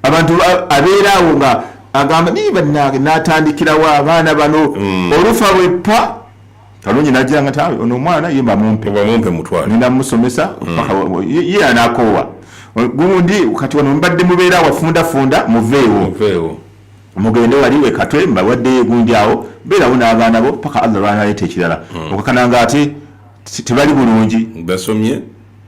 Abantu abeera awo nga agamba niye bannange n'atandikirawo abaana bano, olufa bweppa kalungi nagira nga tawe ono omwana ye bamumpe. Bamumpe mutwale. Ngenda musomesa paka ye anakoowa gundi. Kati wano mbadde mubeera wafundafunda, muveewo. Muveewo. Mugende wali wekatwe, mbawaddeyo egundi awo, beerawo n'abaana bo paka Allah lwanaleeta ekirala, okakana nga ate tebali bulungi. Basomye.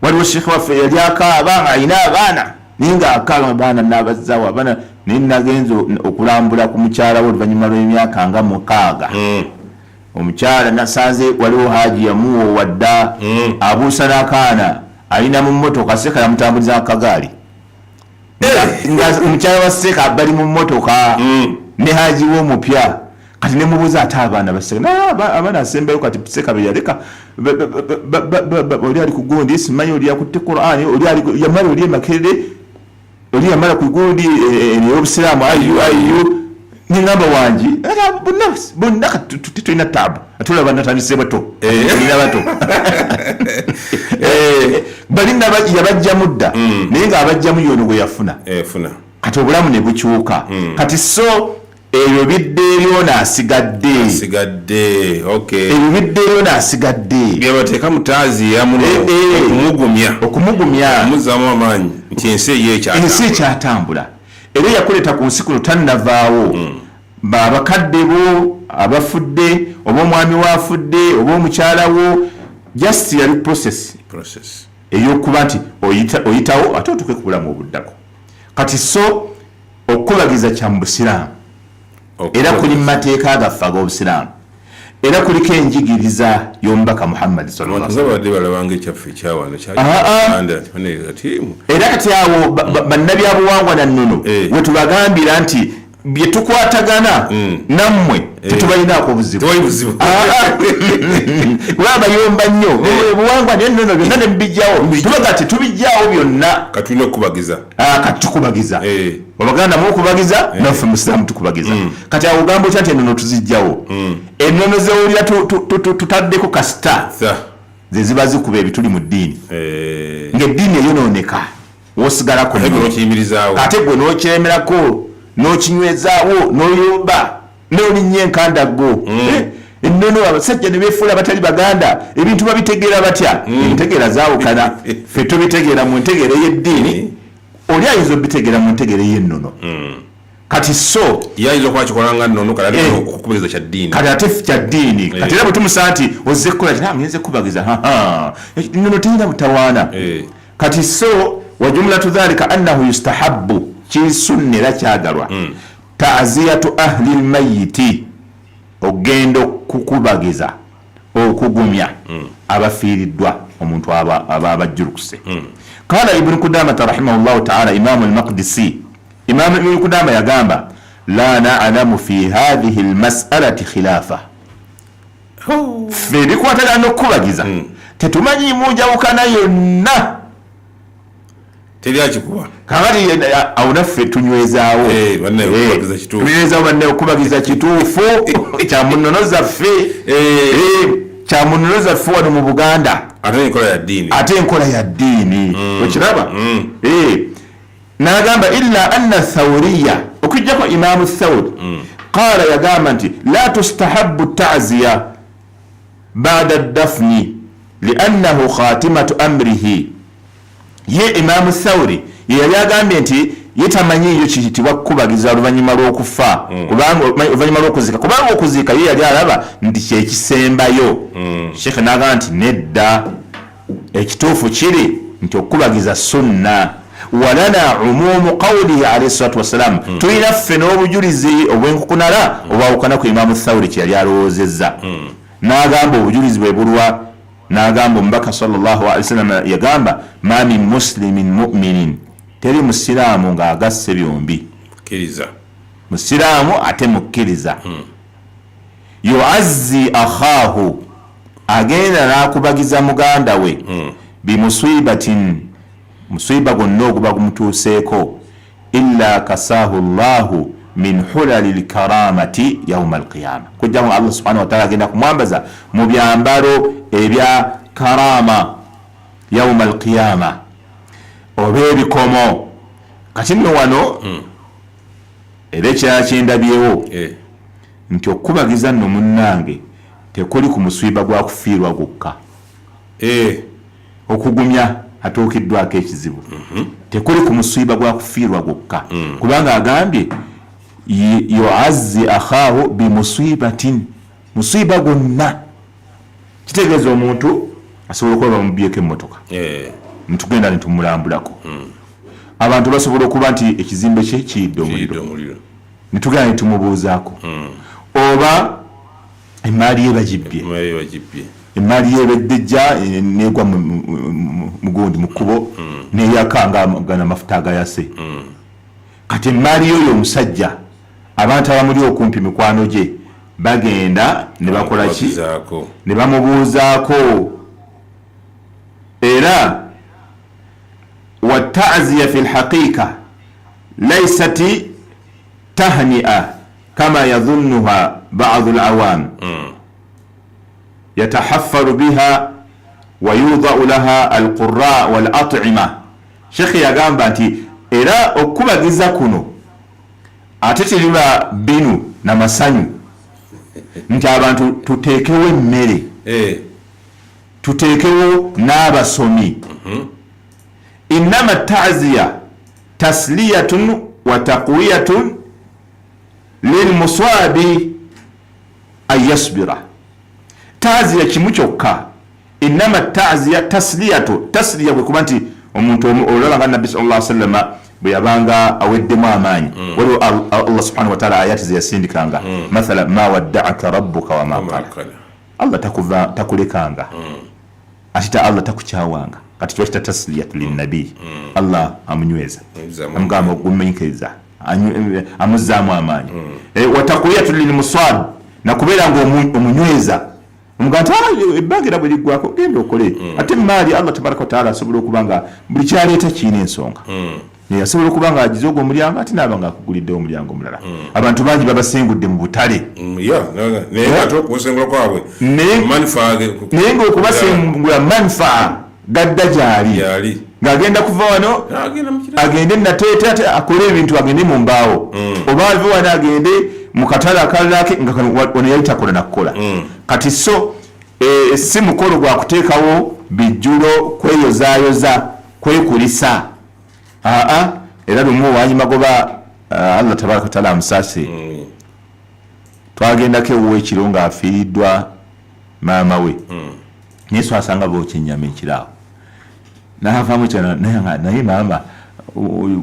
Waliwo sheekhe waffe yali akaaba nga alina abaana, naye nga akaaba abaana n'abazaawo abaana, naye nagenza okulambula ku mukyala we oluvannyuma lw'emyaka nga 6. Omukyala nasanze waliwo haji yamuwoowa dda, abuusa n'akaana alina mu mmotoka, seeka yamutambuliza akagaali, nga omukyala wa seeka bali mu mmotoka ne haji we omupya. Kati nemubuuza, ate abaana baseka? Naye abaana asembayo kati seeka be yaleka oli ali ku gundi, simanyi oli yakutte Qurani, oli ali yamala, oli emakerere, oli yamala ku gundi ey'obusiraamu iuiu. Neŋamba wangi era bonna bonna kati tetulina taabu, ate olaba natandise bato, tulina bato. Bali yabajjamu dda, naye ng'abajjamu yono gwe yafuna. Funa. Kati obulamu ne bukyuka. Kati so ebyo bidde eri ono asigadde. Asigadde, okay. Ebyo bidde eri ono asigadde. Byabateeka mu taaziya muno. Okumugumya. Okumugumya. Okumuzaamu amaanyi nti ensi eyo ensi ekyatambula. Ekyatambula, era eyakuleeta ku nsi kuno tannavaawo. Abakadde bo abafudde, oba omwami we afudde, oba omukyala wo, just yali process Process. ey'okuba nti oyitawo ate otuuke ku bulamu obuddako. Kati so okukubagiza kya mu busiraamu, era kuli mu mateeka gaffe ag'obusiraamu. Era kuliko enjigiriza y'omubaka Muhammad. Babadde balabanga ekyaffe ekyawano. Era kati awo bannabyabuwangwa na nnono wetubagambira nti bye tukwatagana nammwe tetubalinaako buzibu, kuba bayomba nnyo buwangwa nennono byonna ne mubijjawo. Tubaga tetubijjawo byonna. Katulina okukubagiza. Kati tukubagiza, Abaganda mukubagiza, naffe Musiraamu tukubagiza. Kati awo ogamba otya nti ennono tuzijjawo? Ennono zewulira tutaddeko kasita ze ziba zikuba ebituli mu ddiini, ng'eddiini eyonooneka, wosigalako ate gwe n'okyemerako n'okinywezaawo n'oyomba n'olinnya enkandaggo. Ennono abasajja ne beefuula batali Baganda, ebintu babitegeera batya? Entegeera zaawukana. Ffe tubitegeera mu ntegeera ey'eddiini, oli ayinza obitegeera mu ntegeera ey'ennono. Kati so yayinza okuba kikolanga nnono, kati ate okukubiriza kya ddiini. Kati ate kya ddiini. Kati era bwe tumusaba nti ozze kukola kina, ngenze kubagiza, nnono terina butawaana. Kati so wajumulatu dhalika annahu yustahabbu, kisunna era kyagalwa, ta'ziyatu ahli lmayiti, okugenda okukubagiza, okugumya abafiiriddwa omuntu aba abajjulukuse. Qala Ibnu Kudamata rahimahullahu taala, Imamu Almaqdisi, Imamu Ibnu Kudama yagamba, la nalamu fi hathihi lmasalati khilafa. Ffe ebikwatagana n'okukubagiza tetumanyiimu njawukana yonna. Teri akikuba. Kakati awo naffe tunywezaawo. Tunywezaawo, banne, okubagiza kituufu kya mu nnono zaffe, kya mu nnono zaffe wano mu Buganda. Ate enkola ya ddiini. Ate enkola ya ddiini, okiraba? N'agamba illa anna thawuriya, okujjako Imaamu Thawuri, qaala, yagamba nti la tustahabu taziya bada dafni liannahu khatimatu amrihi. Ye Imaamu Thawuri ye yali agambye nti ye tamanyiiyo kiyitibwa kukubagiza oluvannyuma lw'okufa, kubanga oluvannyuma lw'okuziika, kubanga okuziika ye yali alaba nti kyekisembayo. Sheekhe n'agamba nti nedda, ekituufu kiri nti okukubagiza sunna. Walana umumu qawlihi alaihi salatu wassalaamu, tulina ffe n'obujulizi obwenkukunala obwawukana ku Imaamu Thawuri kye yali alowoozezza. N'agamba obujulizi bwe bulwa? N'agamba omubaka sallallahu alaihi wasallam yagamba, ma min muslimin muminin, teri musiraamu ng'agasse byombi. Kkiriza. Musiraamu ate mukkiriza, yuazzi akhaahu, agenda n'akubagiza muganda we, bimusibatin, musiba gwonna oguba gumutuuseeko, illa kasahu llahu min hulali lkaramati yauma alqiyama, kujjamu Allah subhanahu wataala agenda kumwambaza mu byambalo ebya karama yauma alqiyama, oba ebikomo. Kati nno wano era ekirala kyendabyewo nti okukubagiza nno munnange tekuli ku muswiba gwa kufiirwa gwokka. Okugumya atuukiddwako ekizibu tekuli ku muswiba gwa kufiirwa gwokka, kubanga agambye yuazzi akhaahu bimusibatin, musiba gwonna. Kitegeeza omuntu asobola okuba bamubyeko emmotoka, nitugenda nitumulambulako. Abantu basobola okuba nti ekizimbe kye kiyidde omuliro, nitugenda nitumubuuzaako, oba emaali ye bagibbye, emaali ye ebeddejja negwa mugundi mu kkubo neyaka nga gana amafuta agayase. Kati emaali yoyo omusajja, abantu abamuli okumpi, mikwano gye, bagenda ne bakola ki? Ne bamubuuzaako. Era wataziya fi lhaqiqa laisat tahnia kama yadhunnuha badu lawam, yatahaffaru biha wayudau laha alqura walatima. Shekhe yagamba nti era okukubagiza kuno ate teriba binu namasanyu nti abantu tuteekewo emmere, tuteekewo n'abasomi. Innama taziya tasliyatun wa taqwiyatun lilmuswabi an yasbira. Taziya kimu kyokka, innama taziya tasliyatu. Tasliya bwe kuba nti omuntu olaba nga Nabbi sal llah sallama. Bwe yabanga aweddemu amaanyi, waliwo Allah subhanahu wataala ayati ze yasindikanga, mathala ma waddaaka rabbuka wama qala, Allah takulekanga, ate ta Allah takukyawanga. Kati kiba kita tasliyatu linnabi, Allah amunyweza, amugamba ogumiikiriza, amuzzaamu amaanyi. Watakwiyatu lilmuswab, nakubeera nga omunyweza, omugamba nti ebbanga era bwe liggwako genda okole. Ate maali Allah tabaraka wataala asobola okuba nga buli kyaleeta kiina ensonga. Asobola okuba nga agize ogwo omulyango, ate naaba nga akuguliddewo omulyango omulala. Abantu bangi babasengudde mu butale. Naye ate okusengula kwabwe Naye ngaokubasengula manfaa gadda gyali, ng'agenda kuva wano agende Nateete, ate akole ebintu, agende mu mbaawo, oba ave wano agende mu katale akalalake, nga wano yali takola nakukola. Kati so si mukolo gwa kuteekawo bijjulo, kweyozaayoza, kwekulisa. Aa, era lumu wanyi magoba, Allah tabaraka wataala amusaasire, twagendako ewuwe ekiro ng'afiiriddwa maama we, naye swasanga bookya ennyama ekiraawo, navamu kyana, naye maama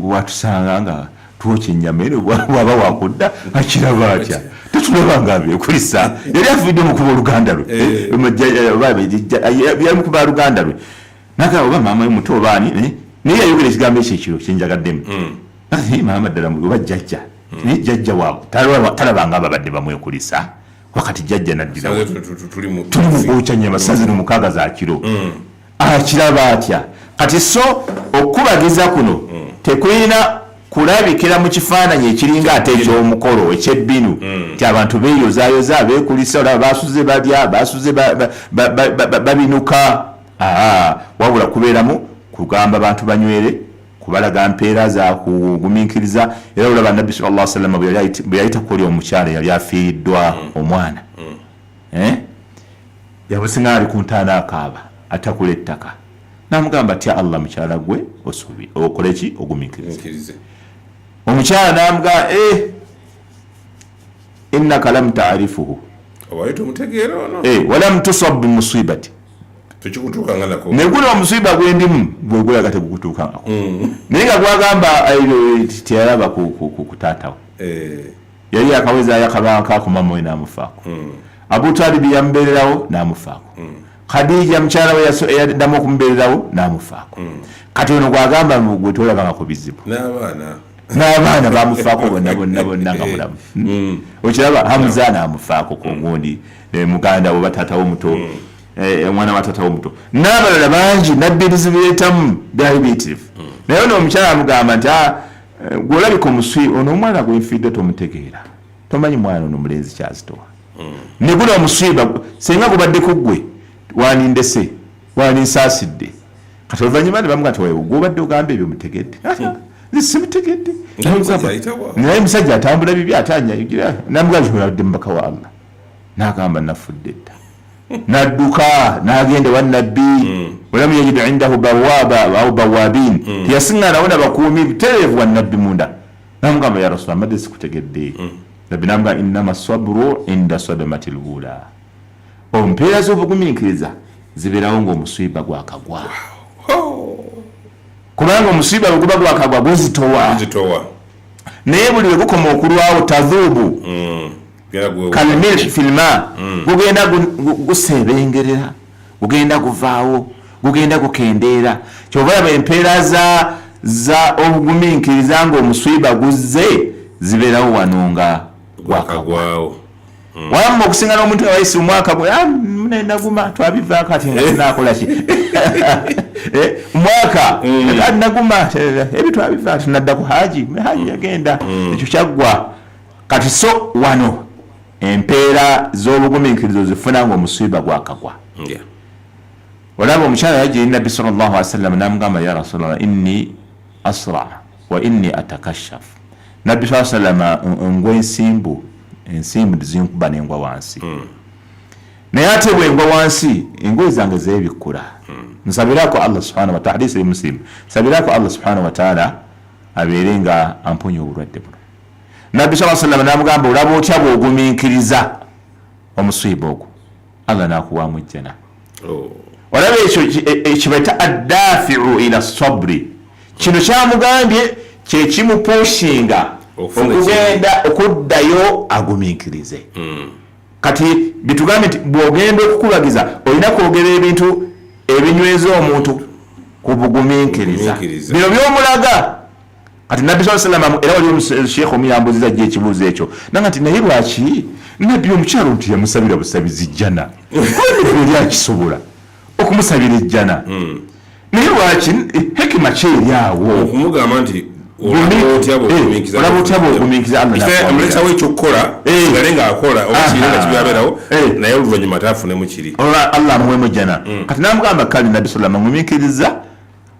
watusanga nga twokya ennyama eno, bwaba wakudda akiraba atya? Tetulaba nga abeekulisa. Yali afiiridde mukuba oluganda lwe. Yali mukuba luganda lwe, nagamba oba maama we muto oba ani, naye yayogera ekigambo ekyo ekiro kyenjagaddemu. Naye maama ddala oba jjajja, naye jjajja waabwe talabanga ababadde bamwekulisa. Wakati jjajja naddira, tuli mu kwokya nyama saa zino 6 za kiro, akiraba atya? Kati so okukubagiza kuno tekulina kulabikira mu kifaananyi ekiringa ate eky'omukolo ekyebbinu, nti abantu beeyozayoza, beekulisa, olaba basuze balya, basuze babinuka. Wabula kubeeramu kugamba bantu banywere, kubalaga mpeera za kugumiikiriza. Era olaba Nabbi sallallahu alaihi wasallam bwe yayita kuli omukyala yali afiiriddwa omwana, yamusinga ali ku ntaana akaaba, atakula ettaka, namugamba, tya Allah mukyala gwe, osuubi okole ki? Ogumiikirize. Omukyala namugamba, innaka lam taarifuhu walam tusab bimusibati, naye guno omusiba gwendimu gwegulaga tegukutuukangako. Naye nga gwagamba teyalaba ku taatawe, yali akawezaayo akabanga kakomama we namufaako. Abu Talibi yamubeererawo namufaako. Khadija mukyala we yaddamu okumubeererawo namufaako. Kati ono gwagamba gwe tolabanga ku bizibu, n'abaana bamufaako bonna bonna bonna nga mulamu. Okiraba, Hamza namufaako kugundi, muganda we, bataatawo omuto, omwana wa taata omuto n'abalala bangi. Nabbi ebizibu byetamu byali biyitirivu, naye ono omukyala amugamba nti gwolabika omuswi ono omwana gwenfiidde tomutegeera, tomanyi mwana ono mulenzi kyazitowa. Ne guno omuswiba senga gubadde ku ggwe wanindese, waninsaasidde. Kati oluvannyuma ne bamuga nti gwobadde ogamba ebyo mutegedde, nze simutegedde, naye musajja atambula bibi ate anyayugira. Namugaa nti olabadde mubaka wa Allah, n'agamba nafudde dda. Nadduka n'agenda ewa Nabbi, walam yajid indahu bawaba au bawabin, teyasiŋŋanawo nabakuumi butereevu wa Nabbi munda. Namugamba, ya Rasulallah, mbadde sikutegedde. Nabbi namugamba, innama sabru inda sadamati lula, ompeera z'obugumiikiriza zibeerawo ng'omuswiba gwakagwa, kubanga omuswiba bwe guba gwakagwa guzitowa, naye buli lwe gukoma okulwawo tadhubu kalmilhi filma, gugenda gusebengerera, gugenda guvaawo, gugenda gukendeera. Kyova laba empeera za obugumiikiriza ng'omuswiba guzze zibeerawo wano nga gwakagwawo. Wamma okusinga n'omuntu nga wayise omwaka gwe, naguma twabivaako, ati nga tunakola ki? Mwaka naguma ebyo twabivaako, tunadda ku haji, haji yagenda, ekyo kyaggwa. Kati so wano empeera z'obugumiikirizo zifuna nga omuswiba gwakagwa. Olaba omukyala yajja eri Nabbi sallallahu alaihi wasallam namugamba, ya Rasulallah, inni asra wa inni atakashaf. Nabbi saa sallama, ngwa ensimbu, ensimbu zinkuba nengwa wansi, naye ate bwengwa wansi engoye zange zebikkula. Nsabirako Allah subhanahu wataala, hadisi eri Muslim, nsabirako Allah subhanahu wataala abeere nga amponya obulwadde buno. Nabbi saa sallama namugamba, olaba otya bwogumiikiriza omuswiba ogwo, Allah nakuwamu ejjana? Olaba ekyo kibaita addafiu ila sabri. Kino kyamugambye. Kyekimupushinga okugenda okuddayo agumiikirize. Kati bitugambe nti bw'ogenda okukubagiza olina kwogera ebintu ebinyweza omuntu ku bugumiikiriza, bino byomulaga. Kati Nabbi saa salama, era waliwo sheekh omu yambuziza jjo ekibuuzo ekyo, nanga nti naye lwaki Nabbi omukyalo nti yamusabira busabizi jjana, eri akisobola okumusabira ejjana, naye lwaki hekima kyeri awo? Okumugamba nti olaba otya bwogumiikiriza. Amulesawo ekyokukola sigale ngaakola oba kirina nga kibyabeerawo, naye oluvannyuma ataafunemu kiri. Olwa Allah amuwemu ejjana. Kati namugamba, kale Nabbi sallama, ngumiikiriza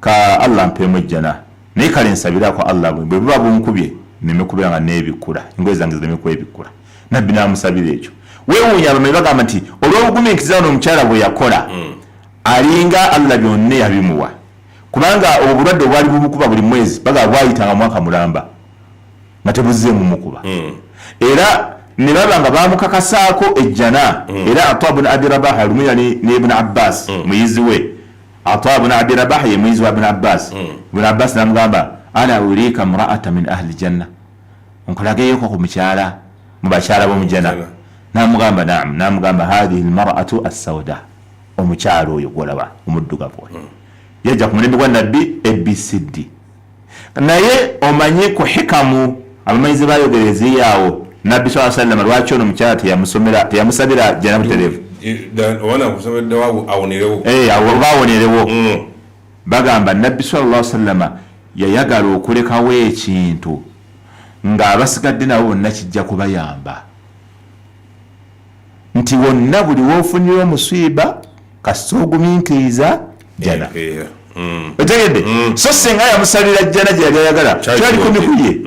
ka Allah mpeemu ejjana, naye kale nsabirako Allah bwe buba bunkubye neme kubeera nga neebikkula, engoye zange zireme kwebikkula. Nabbi n'amusabira ekyo. Weewuunya, abamanyi bagamba nti olw'obugumiikiriza ono omukyala bwe yakola, alinga Allah byonna yabimuwa, kubanga obulwadde obwali bumukuba buli mwezi bagamba bwayitanga mwaka mulamba nga tebuzzeemu mukuba, era ne baba nga bamukakasaako ejjana. Era Ata bun Abi Rabaha lumu yali ne Ibuni Abbas, muyizi we. Ata bun Abi Rabaha ye muyizi wa Ibuni Abbas. Ibuni Abbas namugamba, "Ala urika mraata min ahli janna?" Nkulageyoko ku mukyala mu bakyala b'omujjana? Namugamba, "Naam." Namugamba, "Hathihi lmaratu assauda," omukyala oyo gwolaba omuddugavu oyo yajja ku mulembe gwa Nabbi abcd. Naye omanye ku hikamu abamanyizi bayogera eziyaawo, Nabbi saa sallama lwaki ono omukyala teyamusomera, teyamusabira jjana butereevu? Awonerewo. Oba awonerewo. Bagamba Nabbi sallallahu sallama yayagala okulekawo ekintu ng'abasigadde nabo bonna kijja kubayamba, nti wonna buli woofunira omuswiba kasita ogumiikiriza jjana. Otegedde? So singa yamusabira jjana gye yali ayagala, kyali kumikuye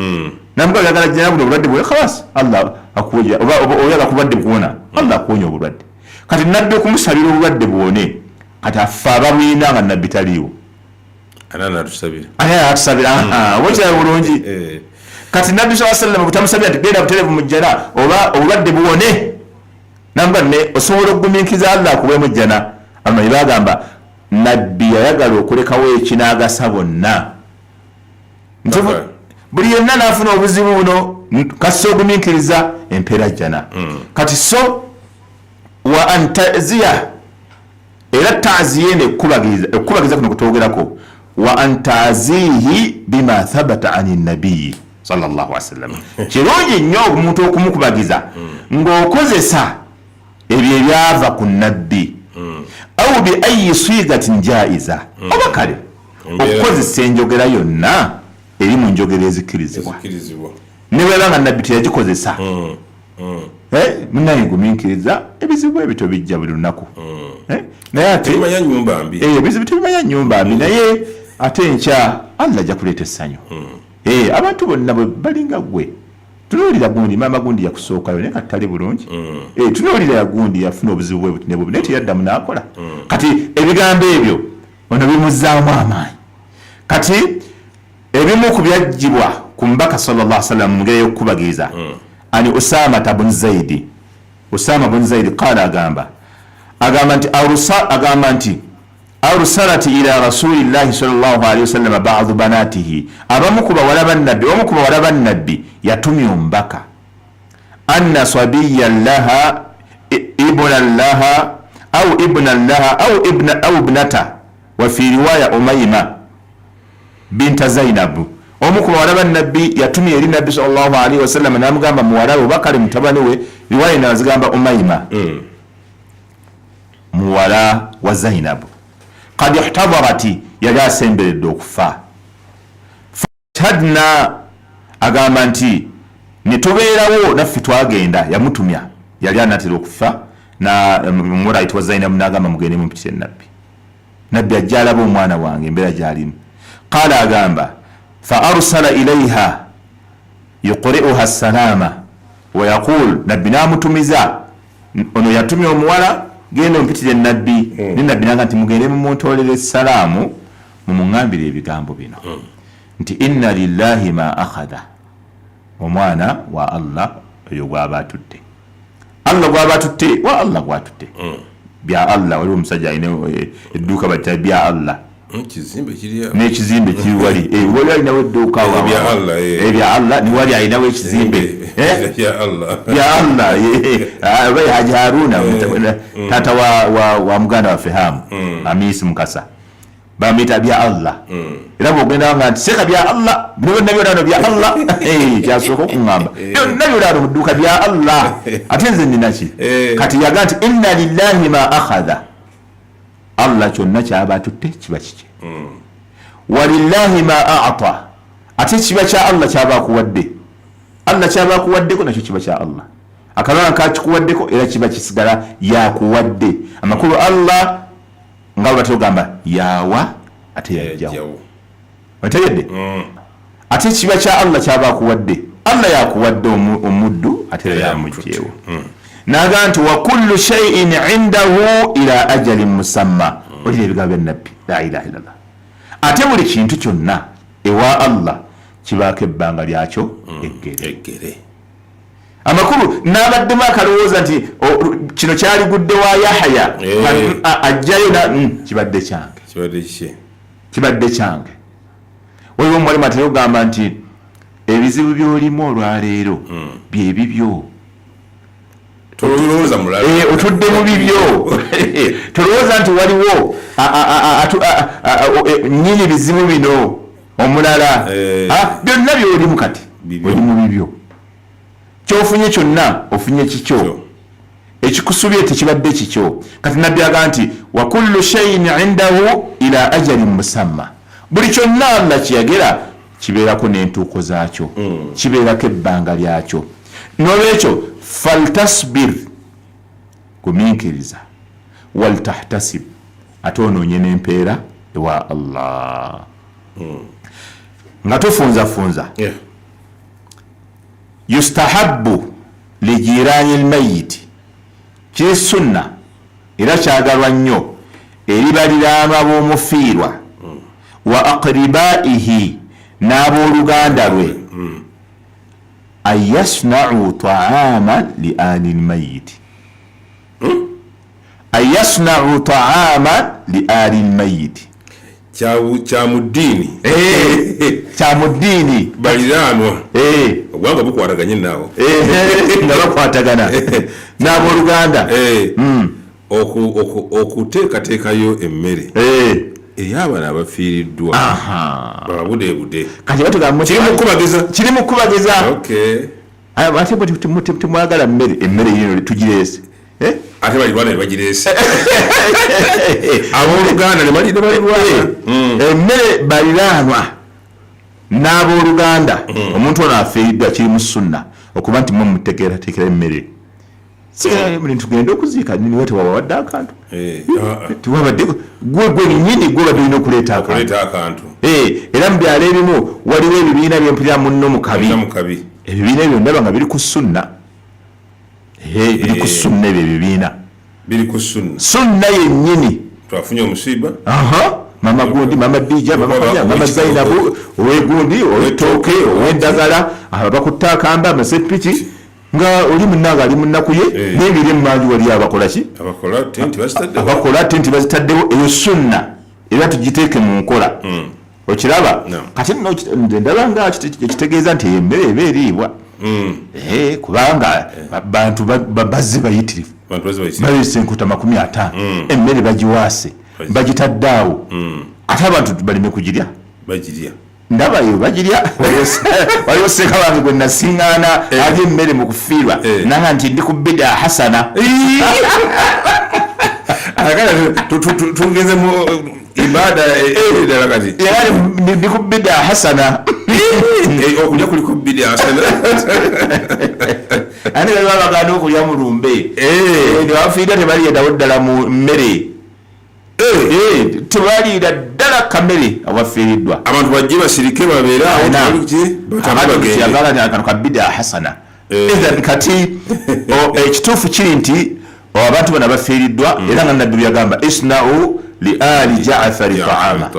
namuga, oyagala jjana, buno obulwadde bwe khalas Allah akuwonya, oba oyagala kubulwadde bukuwona, Allah akuwonya obulwadde. Kati Nabbi okumusabira obulwadde bwone, kati affe ababwina nga Nabbi taliiwo. Ana natusabira. Ani atusabira? Oba okiraba bulungi? Kati Nabbi saa sallama butamusabira nti genda buterevu mu jjana oba obulwadde buwone, namuga ne osobola okugumiikiriza Allah akuweemu ejjana. Abamanyi bagamba Nabbi yayagala okulekawo ekinaagasa bonna, nti buli yenna naafuna obuzibu buno kasita ogumiikiriza, empeera jjana. Kati so wa antaziya, era taziya eno ekukubagiza kuno kutwogerako, wa antazihi bima thabata ani nabiyi sallallahu wasallam. Kirungi nnyo omuntu okumukubagiza ng'okozesa ebyo ebyava ku Nabbi, au bi ayi sigatin jaiza, oba kale okukozesa enjogera yonna eri mu njogera ezikkirizibwa, ne bweba nga Nabbi teyagikozesa. Munaye gumiikiriza, ebizibu ebyo bijja buli lunaku. Naye ate ebizibu tebimanya nyumba mbi, naye ate enkya Allah ajja kuleeta essanyu. Abantu bonna bwe balinga ggwe. Tunuulira gundi, maama gundi yakusookayo naye kati tali bulungi. Tunuulira gundi yafuna obuzibu bwe buti ne bubi, naye teyaddamu n'akola. Kati ebigambo ebyo ono bimuzzaamu amaanyi. Kati ebimu ku byaggyibwa ku mubaka sallallahu sallam mu ngeri y'okukubagiriza, ani Usamata bun Zaidi, Usama bun Zaidi qala, agamba nti agamba nti arsalat ila rasulillahi sallallahu alaihi wasallam ba'du banatihi, abamu ku bawala bannabbi, omu ku bawala bannabbi yatumya omubaka, anna sabiyan laha, ibnan laha au ibnan laha au ibna au ibnata, wa fi riwaya Umayma binta Zainabu. Omu ku bawala bannabbi yatumya eri Nabbi sallallahu alaihi wasallam namugamba muwala we oba kale mutabani we, riwaya endala zigamba Umayma muwala wa Zainabu, kad ihtadarat, yali asemberedde okufa. Fashhadna, agamba nti netubeerawo naffe twagenda. Yamutumya, yali anatera okufa, na omuwala ayitibwa Zainabu nagamba, "Mugende mumpitire Nabbi, Nabbi ajja alaba omwana wange embeera gyalimu." Qala, agamba, fa arsala ilaiha yuqri'uha salama wayaqul, Nabbi namutumiza, ono yatumya omuwala, "Genda ompitire Nabbi." Ne Nabbi naga nti, "Mugende mumuntolere salaamu, mumuŋŋambire ebigambo bino nti inna lillahi ma akhadha," omwana wa Allah oyo gwaba atutte, Allah gwaba atutte wa Allah gwatutte, bya Allah. Waliwo omusajja alina edduuka, batta bya Allah. N'ekizimbe kiri wali. Wali alinawo edduuka ebya Allah, niwali alinawo ekizimbe bya Allah. Oba Haji Haruna, taata wa muganda waffe Hamu Amisi Mukasa, bamuyita bya Allah. Era bwogenda nga nti seka bya Allah, bino byonna byonna bya Allah, kyasooka okuŋŋamba byonna byonna mu dduuka bya Allah, ate nze nnina ki? Kati yaga nti inna lillahi ma akhadha, Allah kyonna kyaba atutte kiba kikye, walillahi ma ata, ate kiba kya Allah kyaba akuwadde. Allah kyaba akuwaddeko nakyo kiba kya Allah, akalala kakikuwaddeko era kiba kisigala yakuwadde. Amakulu Allah nga bwe batogamba yawa ate yajjawo, otegedde? Ate kiba kya Allah kyaba akuwadde, Allah yakuwadde omuddu ate era yamugjeewo. Naga nti wa kullu shay'in indahu ila ajalin musamma. Olira ebigambo bya Nabbi, la ilaha illallah. Ate buli kintu kyonna ewa Allah kibaako ebbanga lyakyo eggere. Amakulu n'abaddemu akalowooza nti kino kyaligudde wa Yahaya, ajjayo kibadde kyange, kibadde kyange. Waliwo omuwalimu atera okugamba nti ebizibu by'olimu olwaleero byebibyo, otudde mu bibyo, tolowooza nti waliwo nnyini bizibu bino omulala. Byonna byolimu kati oli mu bibyo, kyofunye kyonna ofunye kikyo, ekikusubye tekibadde kikyo. Kati Nabbi aga nti wa kullu shay'in indahu ila ajalin musamma, buli kyonna Allah kyeyagera kibeerako n'entuuko zaakyo, kibeerako ebbanga lyakyo. Nolwekyo faltasbir, gumiikiriza, waltahtasib, ate onoonye n'empeera ewa Allah. Nga tufunzafunza, yustahabu lijirani lmayiti, kiri sunna era kyagalwa nnyo eri baliraanwa b'omufiirwa, wa aqribaihi, n'abooluganda lwe, an yasnau taaman li ali lmayiti, an yasnau taaman li ali lmayiti. Kyamuddiini. Kyamuddiini. Baliraanwa obwanga bukwataganye naawo. Nga bakwatagana n'abooluganda. Okuteekateekayo emmere ey'abana abafiiriddwa bababudeebude. Kati batugamba kiri mu kubagiza. Kiri mu kubagiza. Ate temwagala mmere, emmere yino tugireese. Ate balirwana ne bagireese, abooluganda ne balirwana. Emmere baliraanwa n'abooluganda, omuntu ono afiiriddwa, kiri mu sunna okuba nti mwe muteekerateekera emmere. Tugende okuziika niwe tewabawadde akantu, tewabadde gwe gwe nyini gwe obadde olina okuleeta akantu. Era mu byalo ebimu waliwo ebibiina byempulira munno mu kabi, ebibiina ebyo ndaba nga biri ku sunna, biri ku sunna ebyo ebibiina biri ku sunna, sunna yennyini. Twafunye omusiiba, mama gundi, mama Dija, mama Zainabu, owegundi, owetooke, ow'endagala, abakutte akamba, amasepiki, nga oli munna nga ali munaku ye, n'ebiri emanju wali abakola ki? Abakola tenti bazitaddewo. Eyo sunna era tugiteeke mu nkola, okiraba? Kati nno ndaba nga ekitegeeza nti emmere eba eriibwa, kubanga bantu bazze bayitirivu, baleese enkuta 50, emmere bagiwaase, bagitadde awo, ate abantu baleme kugirya? Ndaba eyo bagirya. Waliwo seeka wange gwe nasiŋŋaana alya emmere mu kufiirwa, nanga nti ndi ku bida hasana. Tugeze mu ibada eddala kati. Era ndi ku bida hasana. Okulya kuliko bida hasana. Ate bali babagaana okulya mu lumbe, nebafiirwa tebaliyadawo ddala mu mmere, tebaliira ddala kamere awafiiriddwa. Abantu bajje basirike babeere awo. Kano ka bida hasana. Ithan kati ekituufu kiri nti abantu bano abafiiriddwa, era nga Nabbi byagamba, isnau li ali Jaafari taama,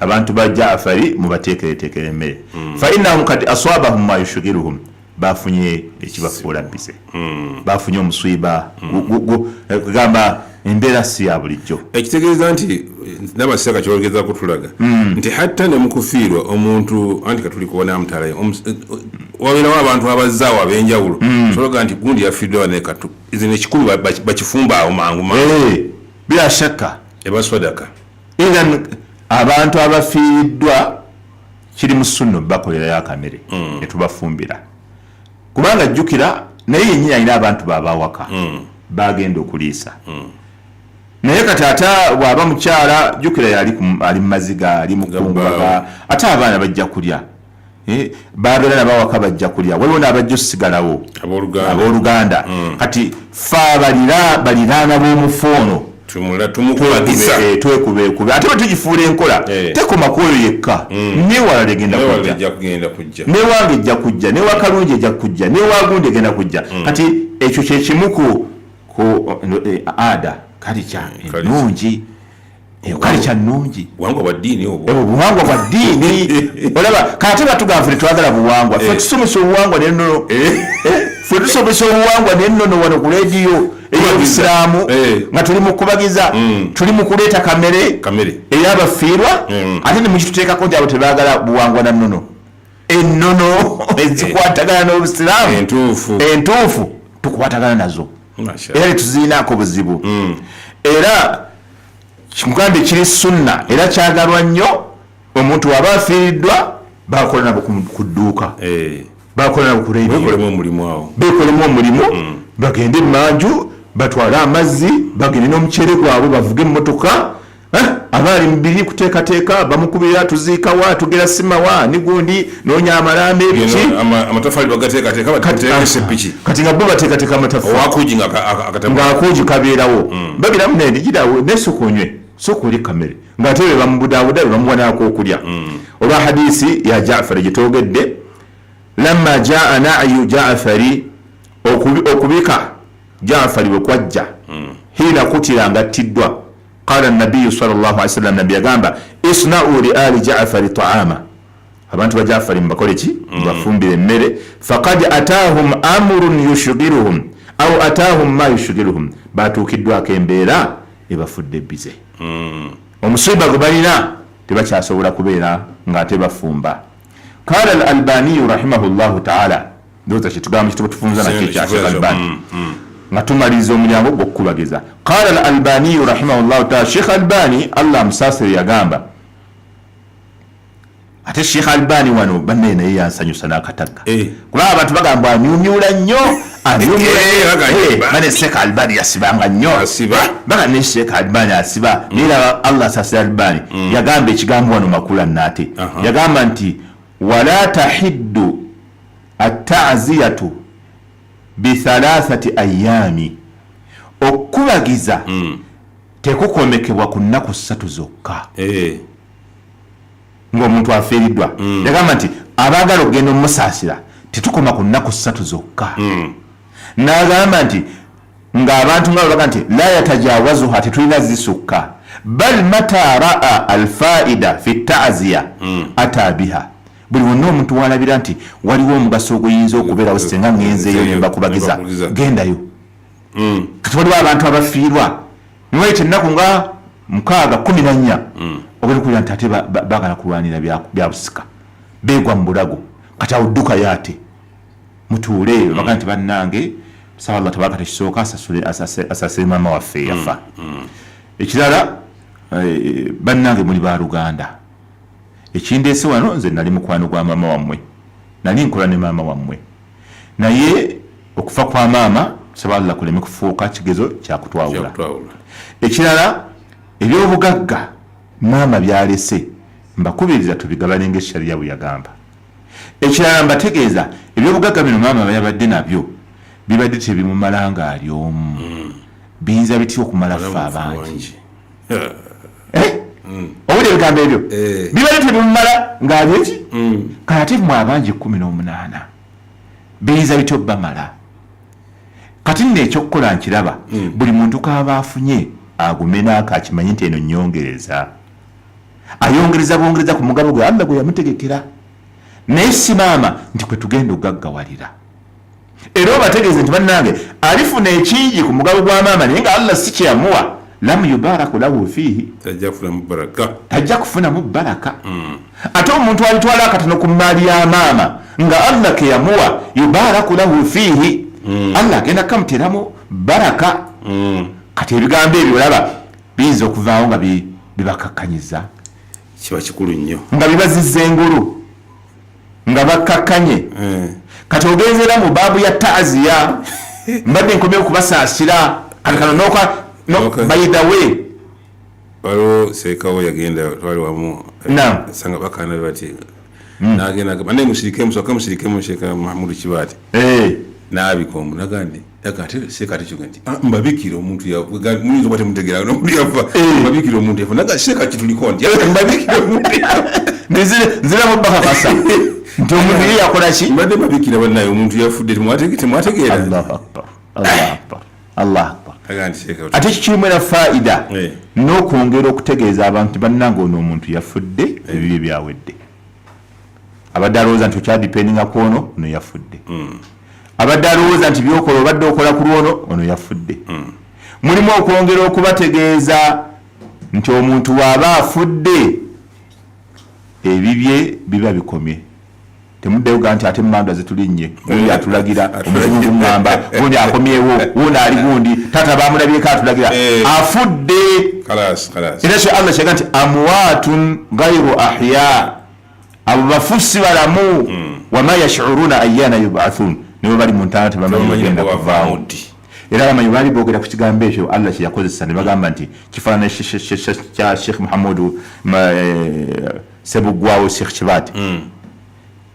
abantu ba Jaafari mubateekereteekera emmere, fa innahum kad aswabahum ma yushghiruhum, bafunye ekibafuula busy, bafunye omuswiba gamba. Embeera si ya bulijjo. Ekitegeeza nti nabasaka kyogeza kutulaga nti hatta ne mukufiirwa omuntu, anti katuli kubona mutala, wabeerawo abantu abazzaawo ab'enjawulo, sologa nti gundi yafiiddwa naye katu zino ekikulu bakifumba awo mangu mangu. Bila shakka. Eba swadaka. Idhan abantu abafiiriddwa kiri mu sunna bakolerayo akamere ne tubafumbira, kubanga jjukira naye yennyini alina abantu babawaka bagenda okuliisa. Naye kati ate bw'aba mukyala, jjukira yali ali mu maziga, ali mu kungubaga, ate abaana bajja kulya, babeera nabawaka bajja kulya, waliwo n'abajja osigalawo. Abooluganda. Abooluganda. Kati fe abalira baliraana b'omufu ono tumukubagiza. Twekubeekube, ate bwe tugifuula enkola, tekoma ku oyo yekka, newalala egenda newalala kujja. Ejja kugenda kujja. Newange ejja kujja, newakalungi ejja kujja, newagundi egenda kujja. Kati ekyo kyekimu ku ada kalica Culture. ennungi, eyo kalica nnungi. Buwangwa bwa ddiini obwo. Obwo buwangwa bwa ddiini. Olaba kate batugamba ffe tetwagala buwangwa, ffe tusomesa obuwangwa nennono. Ffe tusomesa obuwangwa nennono wano ku leediyo ey'obusiraamu, nga tuli mu kubagiza, tuli mu kuleeta kamere kamere ey'abafiirwa, ate ne mukituteekako nti abo tebaagala buwangwa na nnono. Ennono ezikwatagana n'obusiraamu entuufu, entuufu tukwatagana nazo. Masha. Era tetuziinaako buzibu. Era nkugambye kiri sunna era kyagalwa nnyo omuntu waba afiiriddwa bakola nabo ku dduuka, bakola nabo ku radio, wekolemu omulimu awo. Bekolemu omulimu, bagende emanju batwale amazzi, bagende n'omuceere gwabwe, bavuge emmotoka. Aba ali mubiri kuteekateeka, bamukubira, tuziikawa, tugera simawa nigundi, noonya amalambe, biki. Geno, amatafali bagateekateeka, bateekese piki. Kati nga bo bateekateeka amatafali. Owakugi nga akatabu. Ng'akuugi kabeerawo, babiramu nendigirawo nesooka onywe, sooka oli kamere, ng'ate be bamubudaabuda, be bamuwa n'akokulya. Olwa hadisi ya Jafari gyetwogedde, lamma jaa nayu Jafari, okubika Jafari bwe kwajja, hiina kutira, nga attiddwa, qala nabiyu sal llah ali sallam, nabbi yagamba, isnau li ali Jafari taama, abantu ba Jafari mubakole ki? Mubafumbire emmere. Fakad ataahum amurun yushgiruhum au ataahum ma yushgiruhum, batuukiddwako embeera ebafudde bize, omusiiba gwe balina tebakyasobola kubeera ng'ate bafumba. Qala al Albaniyu rahimahu llahu taala, ndowooza kyetugambo kyetuba tufunza nakyo ekya Sheikh Albani nga tumaliriza omulyango gw'okukubagiza. Qala al Albaniyu rahimahu llahu taala, Sheikh Albani, Allah amusaasire, yagamba. Ate Sheikh Albani wano bannaye naye yansanyusa n'akatagga, kubanga abantu bagamba anyumyula nnyo, anyumyula. Bagamba. Bane Sheikh Albani yasibanga nnyo. Asiba. Baga ne Sheikh Albani asiba, naye laba, Allah asasira Albani, yagamba ekigambo wano makula naate. Yagamba nti wala tahiddu ataziyatu bithalathati ayami, okukubagiza tekukomekebwa ku nnaku 3 zokka ng'omuntu afiiriddwa. Yagamba nti abaagala okugenda omusaasira tetukoma ku nnaku 3 zokka. N'agamba nti ng'abantu nga babaga nti la yatajawazuha, tetulina zisukka, bal mata raa alfaida fi taziya ata biha, buli wonna omuntu walabira nti waliwo omugaso oguyinza okubeerawo senga ngenzeeyo ne mbakubagiza, Nembakubagiza. Gendayo. Kati waliwo abantu abafiirwa niwayita ennaku nga 6, 14, ogenda okuwulira nti ate baagala kulwanira bya busika, beegwa mu bulago. Kati awo ddukayo ate mutuule, baga nti bannange, saba Allah tabaraka tekisooka asasire maama waffe eyafa. Ekirala, bannange muli baluganda, ekindeese wano, nze nali mukwano gwa maama wammwe, nali nkola ne maama wammwe, naye okufa kwa maama saba Allah kuleme kufuuka kigezo kyakutwawula. Kyakutwawula. Ekirala, ebyobugagga maama byalese, mbakubiriza tubigabane nga eshariya bwe yagamba. Ekirala, mbategeeza ebyobugagga bino maama yabadde nabyo bibadde tebimumala nga ali omu, biyinza bitya okumala ffe abangi? Eh? Owulira ebigambo ebyo? Eh. Bibadde tebimumala ng'ali eki, kale ate mwe abangi 18 biyinza bitya obbamala? Kati nno ekyokukola nkiraba, buli muntu kaaba afunye agume naako, akimanyi nti eno nyongereza, ayongereza bwongereza ku mugabo gwe Allah gwe yamutegekera, naye si maama nti kwe tugenda ogaggawalira. Era obategeeze nti bannange alifuna ekingi ku mugabo gwa maama naye nga Allah si kyeyamuwa, lam yubaraku lahu fiihi, tajja kufunamu baraka. Ate omuntu alitwala akatono ku mmaali ya maama nga Allah keyamuwa, yubaraku lahu fiihi, Allah agenda kamuteramu baraka. Kati ebigambo ebyo olaba biyinza okuvaawo nga bibakakkanyiza, kiba kikulu nnyo, nga bibazizza engulu, nga bakkakkanye. Kati ogenze era mu baabu ya taaziya, mbadde nkomye okubasaasira kati kano noka no, by the way waliwo seekawo yagenda, twali wamu, sanga bakana bati nagenda agamba naye musirikemu, soka musirikemu. Sheeka Mahamudu Kibaati n'abika omu nagandi ate seeka ate kyoga nti, "Ah, mbabikira omuntu muyinza oba temutegeera omuntu yafa, mbabikira omuntu yafa." Naga seeka kituliko nti, "Ah, mbabikira omuntu yafa." Nziramu bakakasa nti omuntu ye yakola ki? Mbadde mbabikira bannaye omuntu yafudde, temwategeera. Allahu akbar, Allahu akbar, Allahu akbar. Aga nti seeka Ate kikirimu era faida n'okwongera okutegeeza abantu bannange ono omuntu yafudde, ebibye byawedde. Abadde alowooza nti okyadipendinga ku ono, ono yafudde. Abadde alowooza nti byokola obadde okola ku lwono, ono yafudde. Mulimu okwongera okubategeeza nti omuntu bw'aba afudde ebibye biba bikomye, temuddayo ga nti ate mumanda zitulinnye, gundi atulagira, omuzungu ŋŋamba gundi akomyewo, gundi ali gundi taata bamulabyeko atulagira. Afudde. Kalas, kalas. Era kyo Allah kyaga nti amwatun gairu ahya, abo bafu si balamu. Wama yashuruna ayana yubathun, nibo bali mu ntaana tebamanyi tebamanyi bagenda nabo kuvaawo bavaawo ddi. Era abamanyi baali boogera ku kigambo ekyo Allah kyeyakozesa ne bagamba nti kifaanana kya Sheikh Muhammadu Sebuggwawo, Sheikh Kibaati,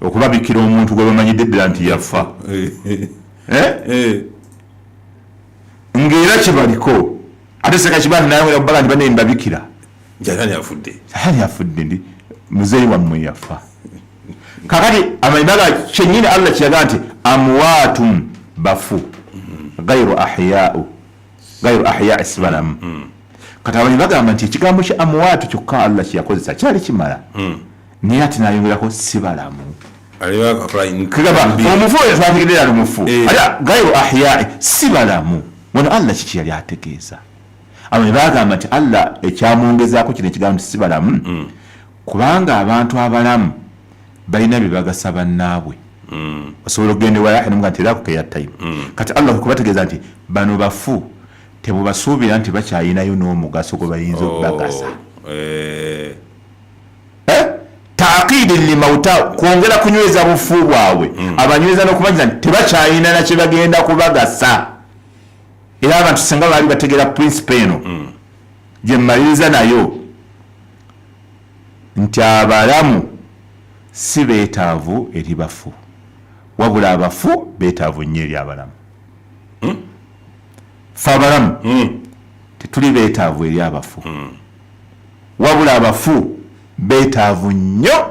okubabikira omuntu gwe bamanyidde ddala nti yafa. Eh? Ng'era kibaliko ate seka Kibaati nayongera kubaga nti bane mbabikira. Nti afudde. Ani afudde? Ndi muzeeyi wammwe yafa. Kakati amanyi baga kyennyini Allah kyeyaga nti amwatum, bafu, gairu ahyau, gairu ahyai, si balamu. Kati abamanyi bagamba nti ekigambo kya amwatu kyokka Allah kyeyakozesa kyali kimala, naye ate nayongerako si balamu. Aliba akola Kigamba omufu oyo twategedde ali mufu, ate gairu ahyai, si balamu. Wano Allah kiki yali ategeeza? Abamanyi bagamba nti Allah ekyamwongezaako kino ekigambo nti si balamu, kubanga abantu abalamu balina bye bagasa bannaabwe. Osobola okugenda ewa Yahya nomuga nti era ako keya time. Kati Allah kwe kubategeeza nti bano bafu, tebubasuubira nti bakyayinayo n'omugaso gwe bayinza okubagasa. Eh? Taqidi limauta, kwongera kunyweza bufu bwabwe, abanyweza n'okumanyiza nti tebakyayina na kye bagenda kubagasa. Era abantu singa baali bategeera principle eno gye mmaliriza nayo nti abalamu si beetaavu eri bafu, wabula abafu beetaavu nnyo eri abalamu. Fe abalamu tetuli beetaavu eri abafu, wabula abafu beetaavu nnyo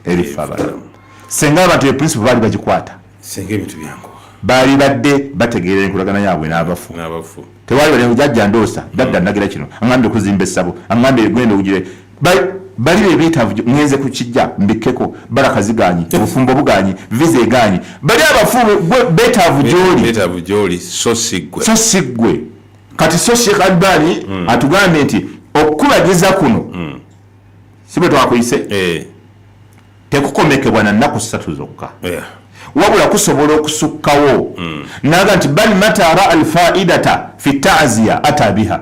eri ffe abalamu. Senga abantu eyo principle baali bagikwata, Singa ebintu byanguwa. Baali badde bategeera enkolagana yaabwe n'abafu. N'abafu. Tewali bali jajja ndoosa dadda nagira kino, aŋambye okuzimba essabo, aŋambye genda ogire. Bali be beetaavu, ŋŋenze ku kijja mbikkeko baraka zigaanyi, obufumbo bugaanyi, visa egaanyi. Bali abafu gwe beetaavu gy'oli. Beetaavu gy'oli, so si ggwe. So si ggwe. Kati so Sheikh Albani atugambye nti okukubagiza kuno si bwe twakuyise, tekukomekebwa na nnaku 3 zokka, wabula kusobola okusukkawo. Naga nti bal mata raa alfaidata fi taziya ata biha.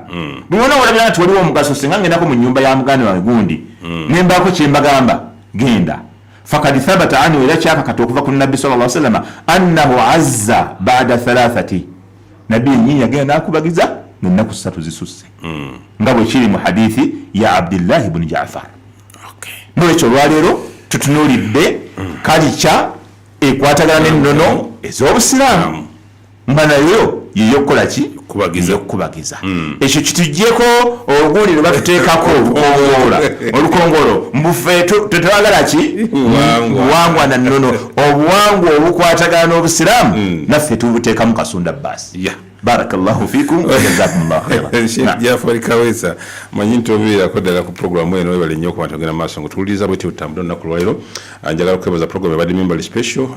Buli wona olabira nti waliwo omugaso, singa ngendako mu nyumba ya muganda wange gundi nembaako kyembagamba, genda. Fakad thabata anhu, era kyakakata okuva ku Nabbi sal lla sallama annahu azza bada thalathati, Nabbi yennyini yagenda n'akubagiza ng'ennaku 3 zisusse, nga bwe kiri mu hadithi ya Abdillahi buni Jafar. Nolwekyo olwaleero tutunuulidde kalica ekwatagana n'ennono ez'obusiraamu, nga nayo yeyokukola ki? Kubagiza. Eyokukubagiza. Ekyo kituggyeko olugundi lwe batuteekako olukongoola, olukongolo mbufe tetwagala ki? Buwangwa. Buwangwa na nnono. Obuwangwa obukwatagana n'obusiraamu naffe tubuteekamu kasunda baasi. Barakallahu fikum wa jazakumullahu khairan. Sheikh Jafari Kawesa, manyi nti oviirako ddala ku programu eno, webale nnyo okuba nti ogenda maaso nga tuwuliriza bwetyo tutambule olunaku lwaleero. Njagala okwebaza programu ebadde Mimbali Special.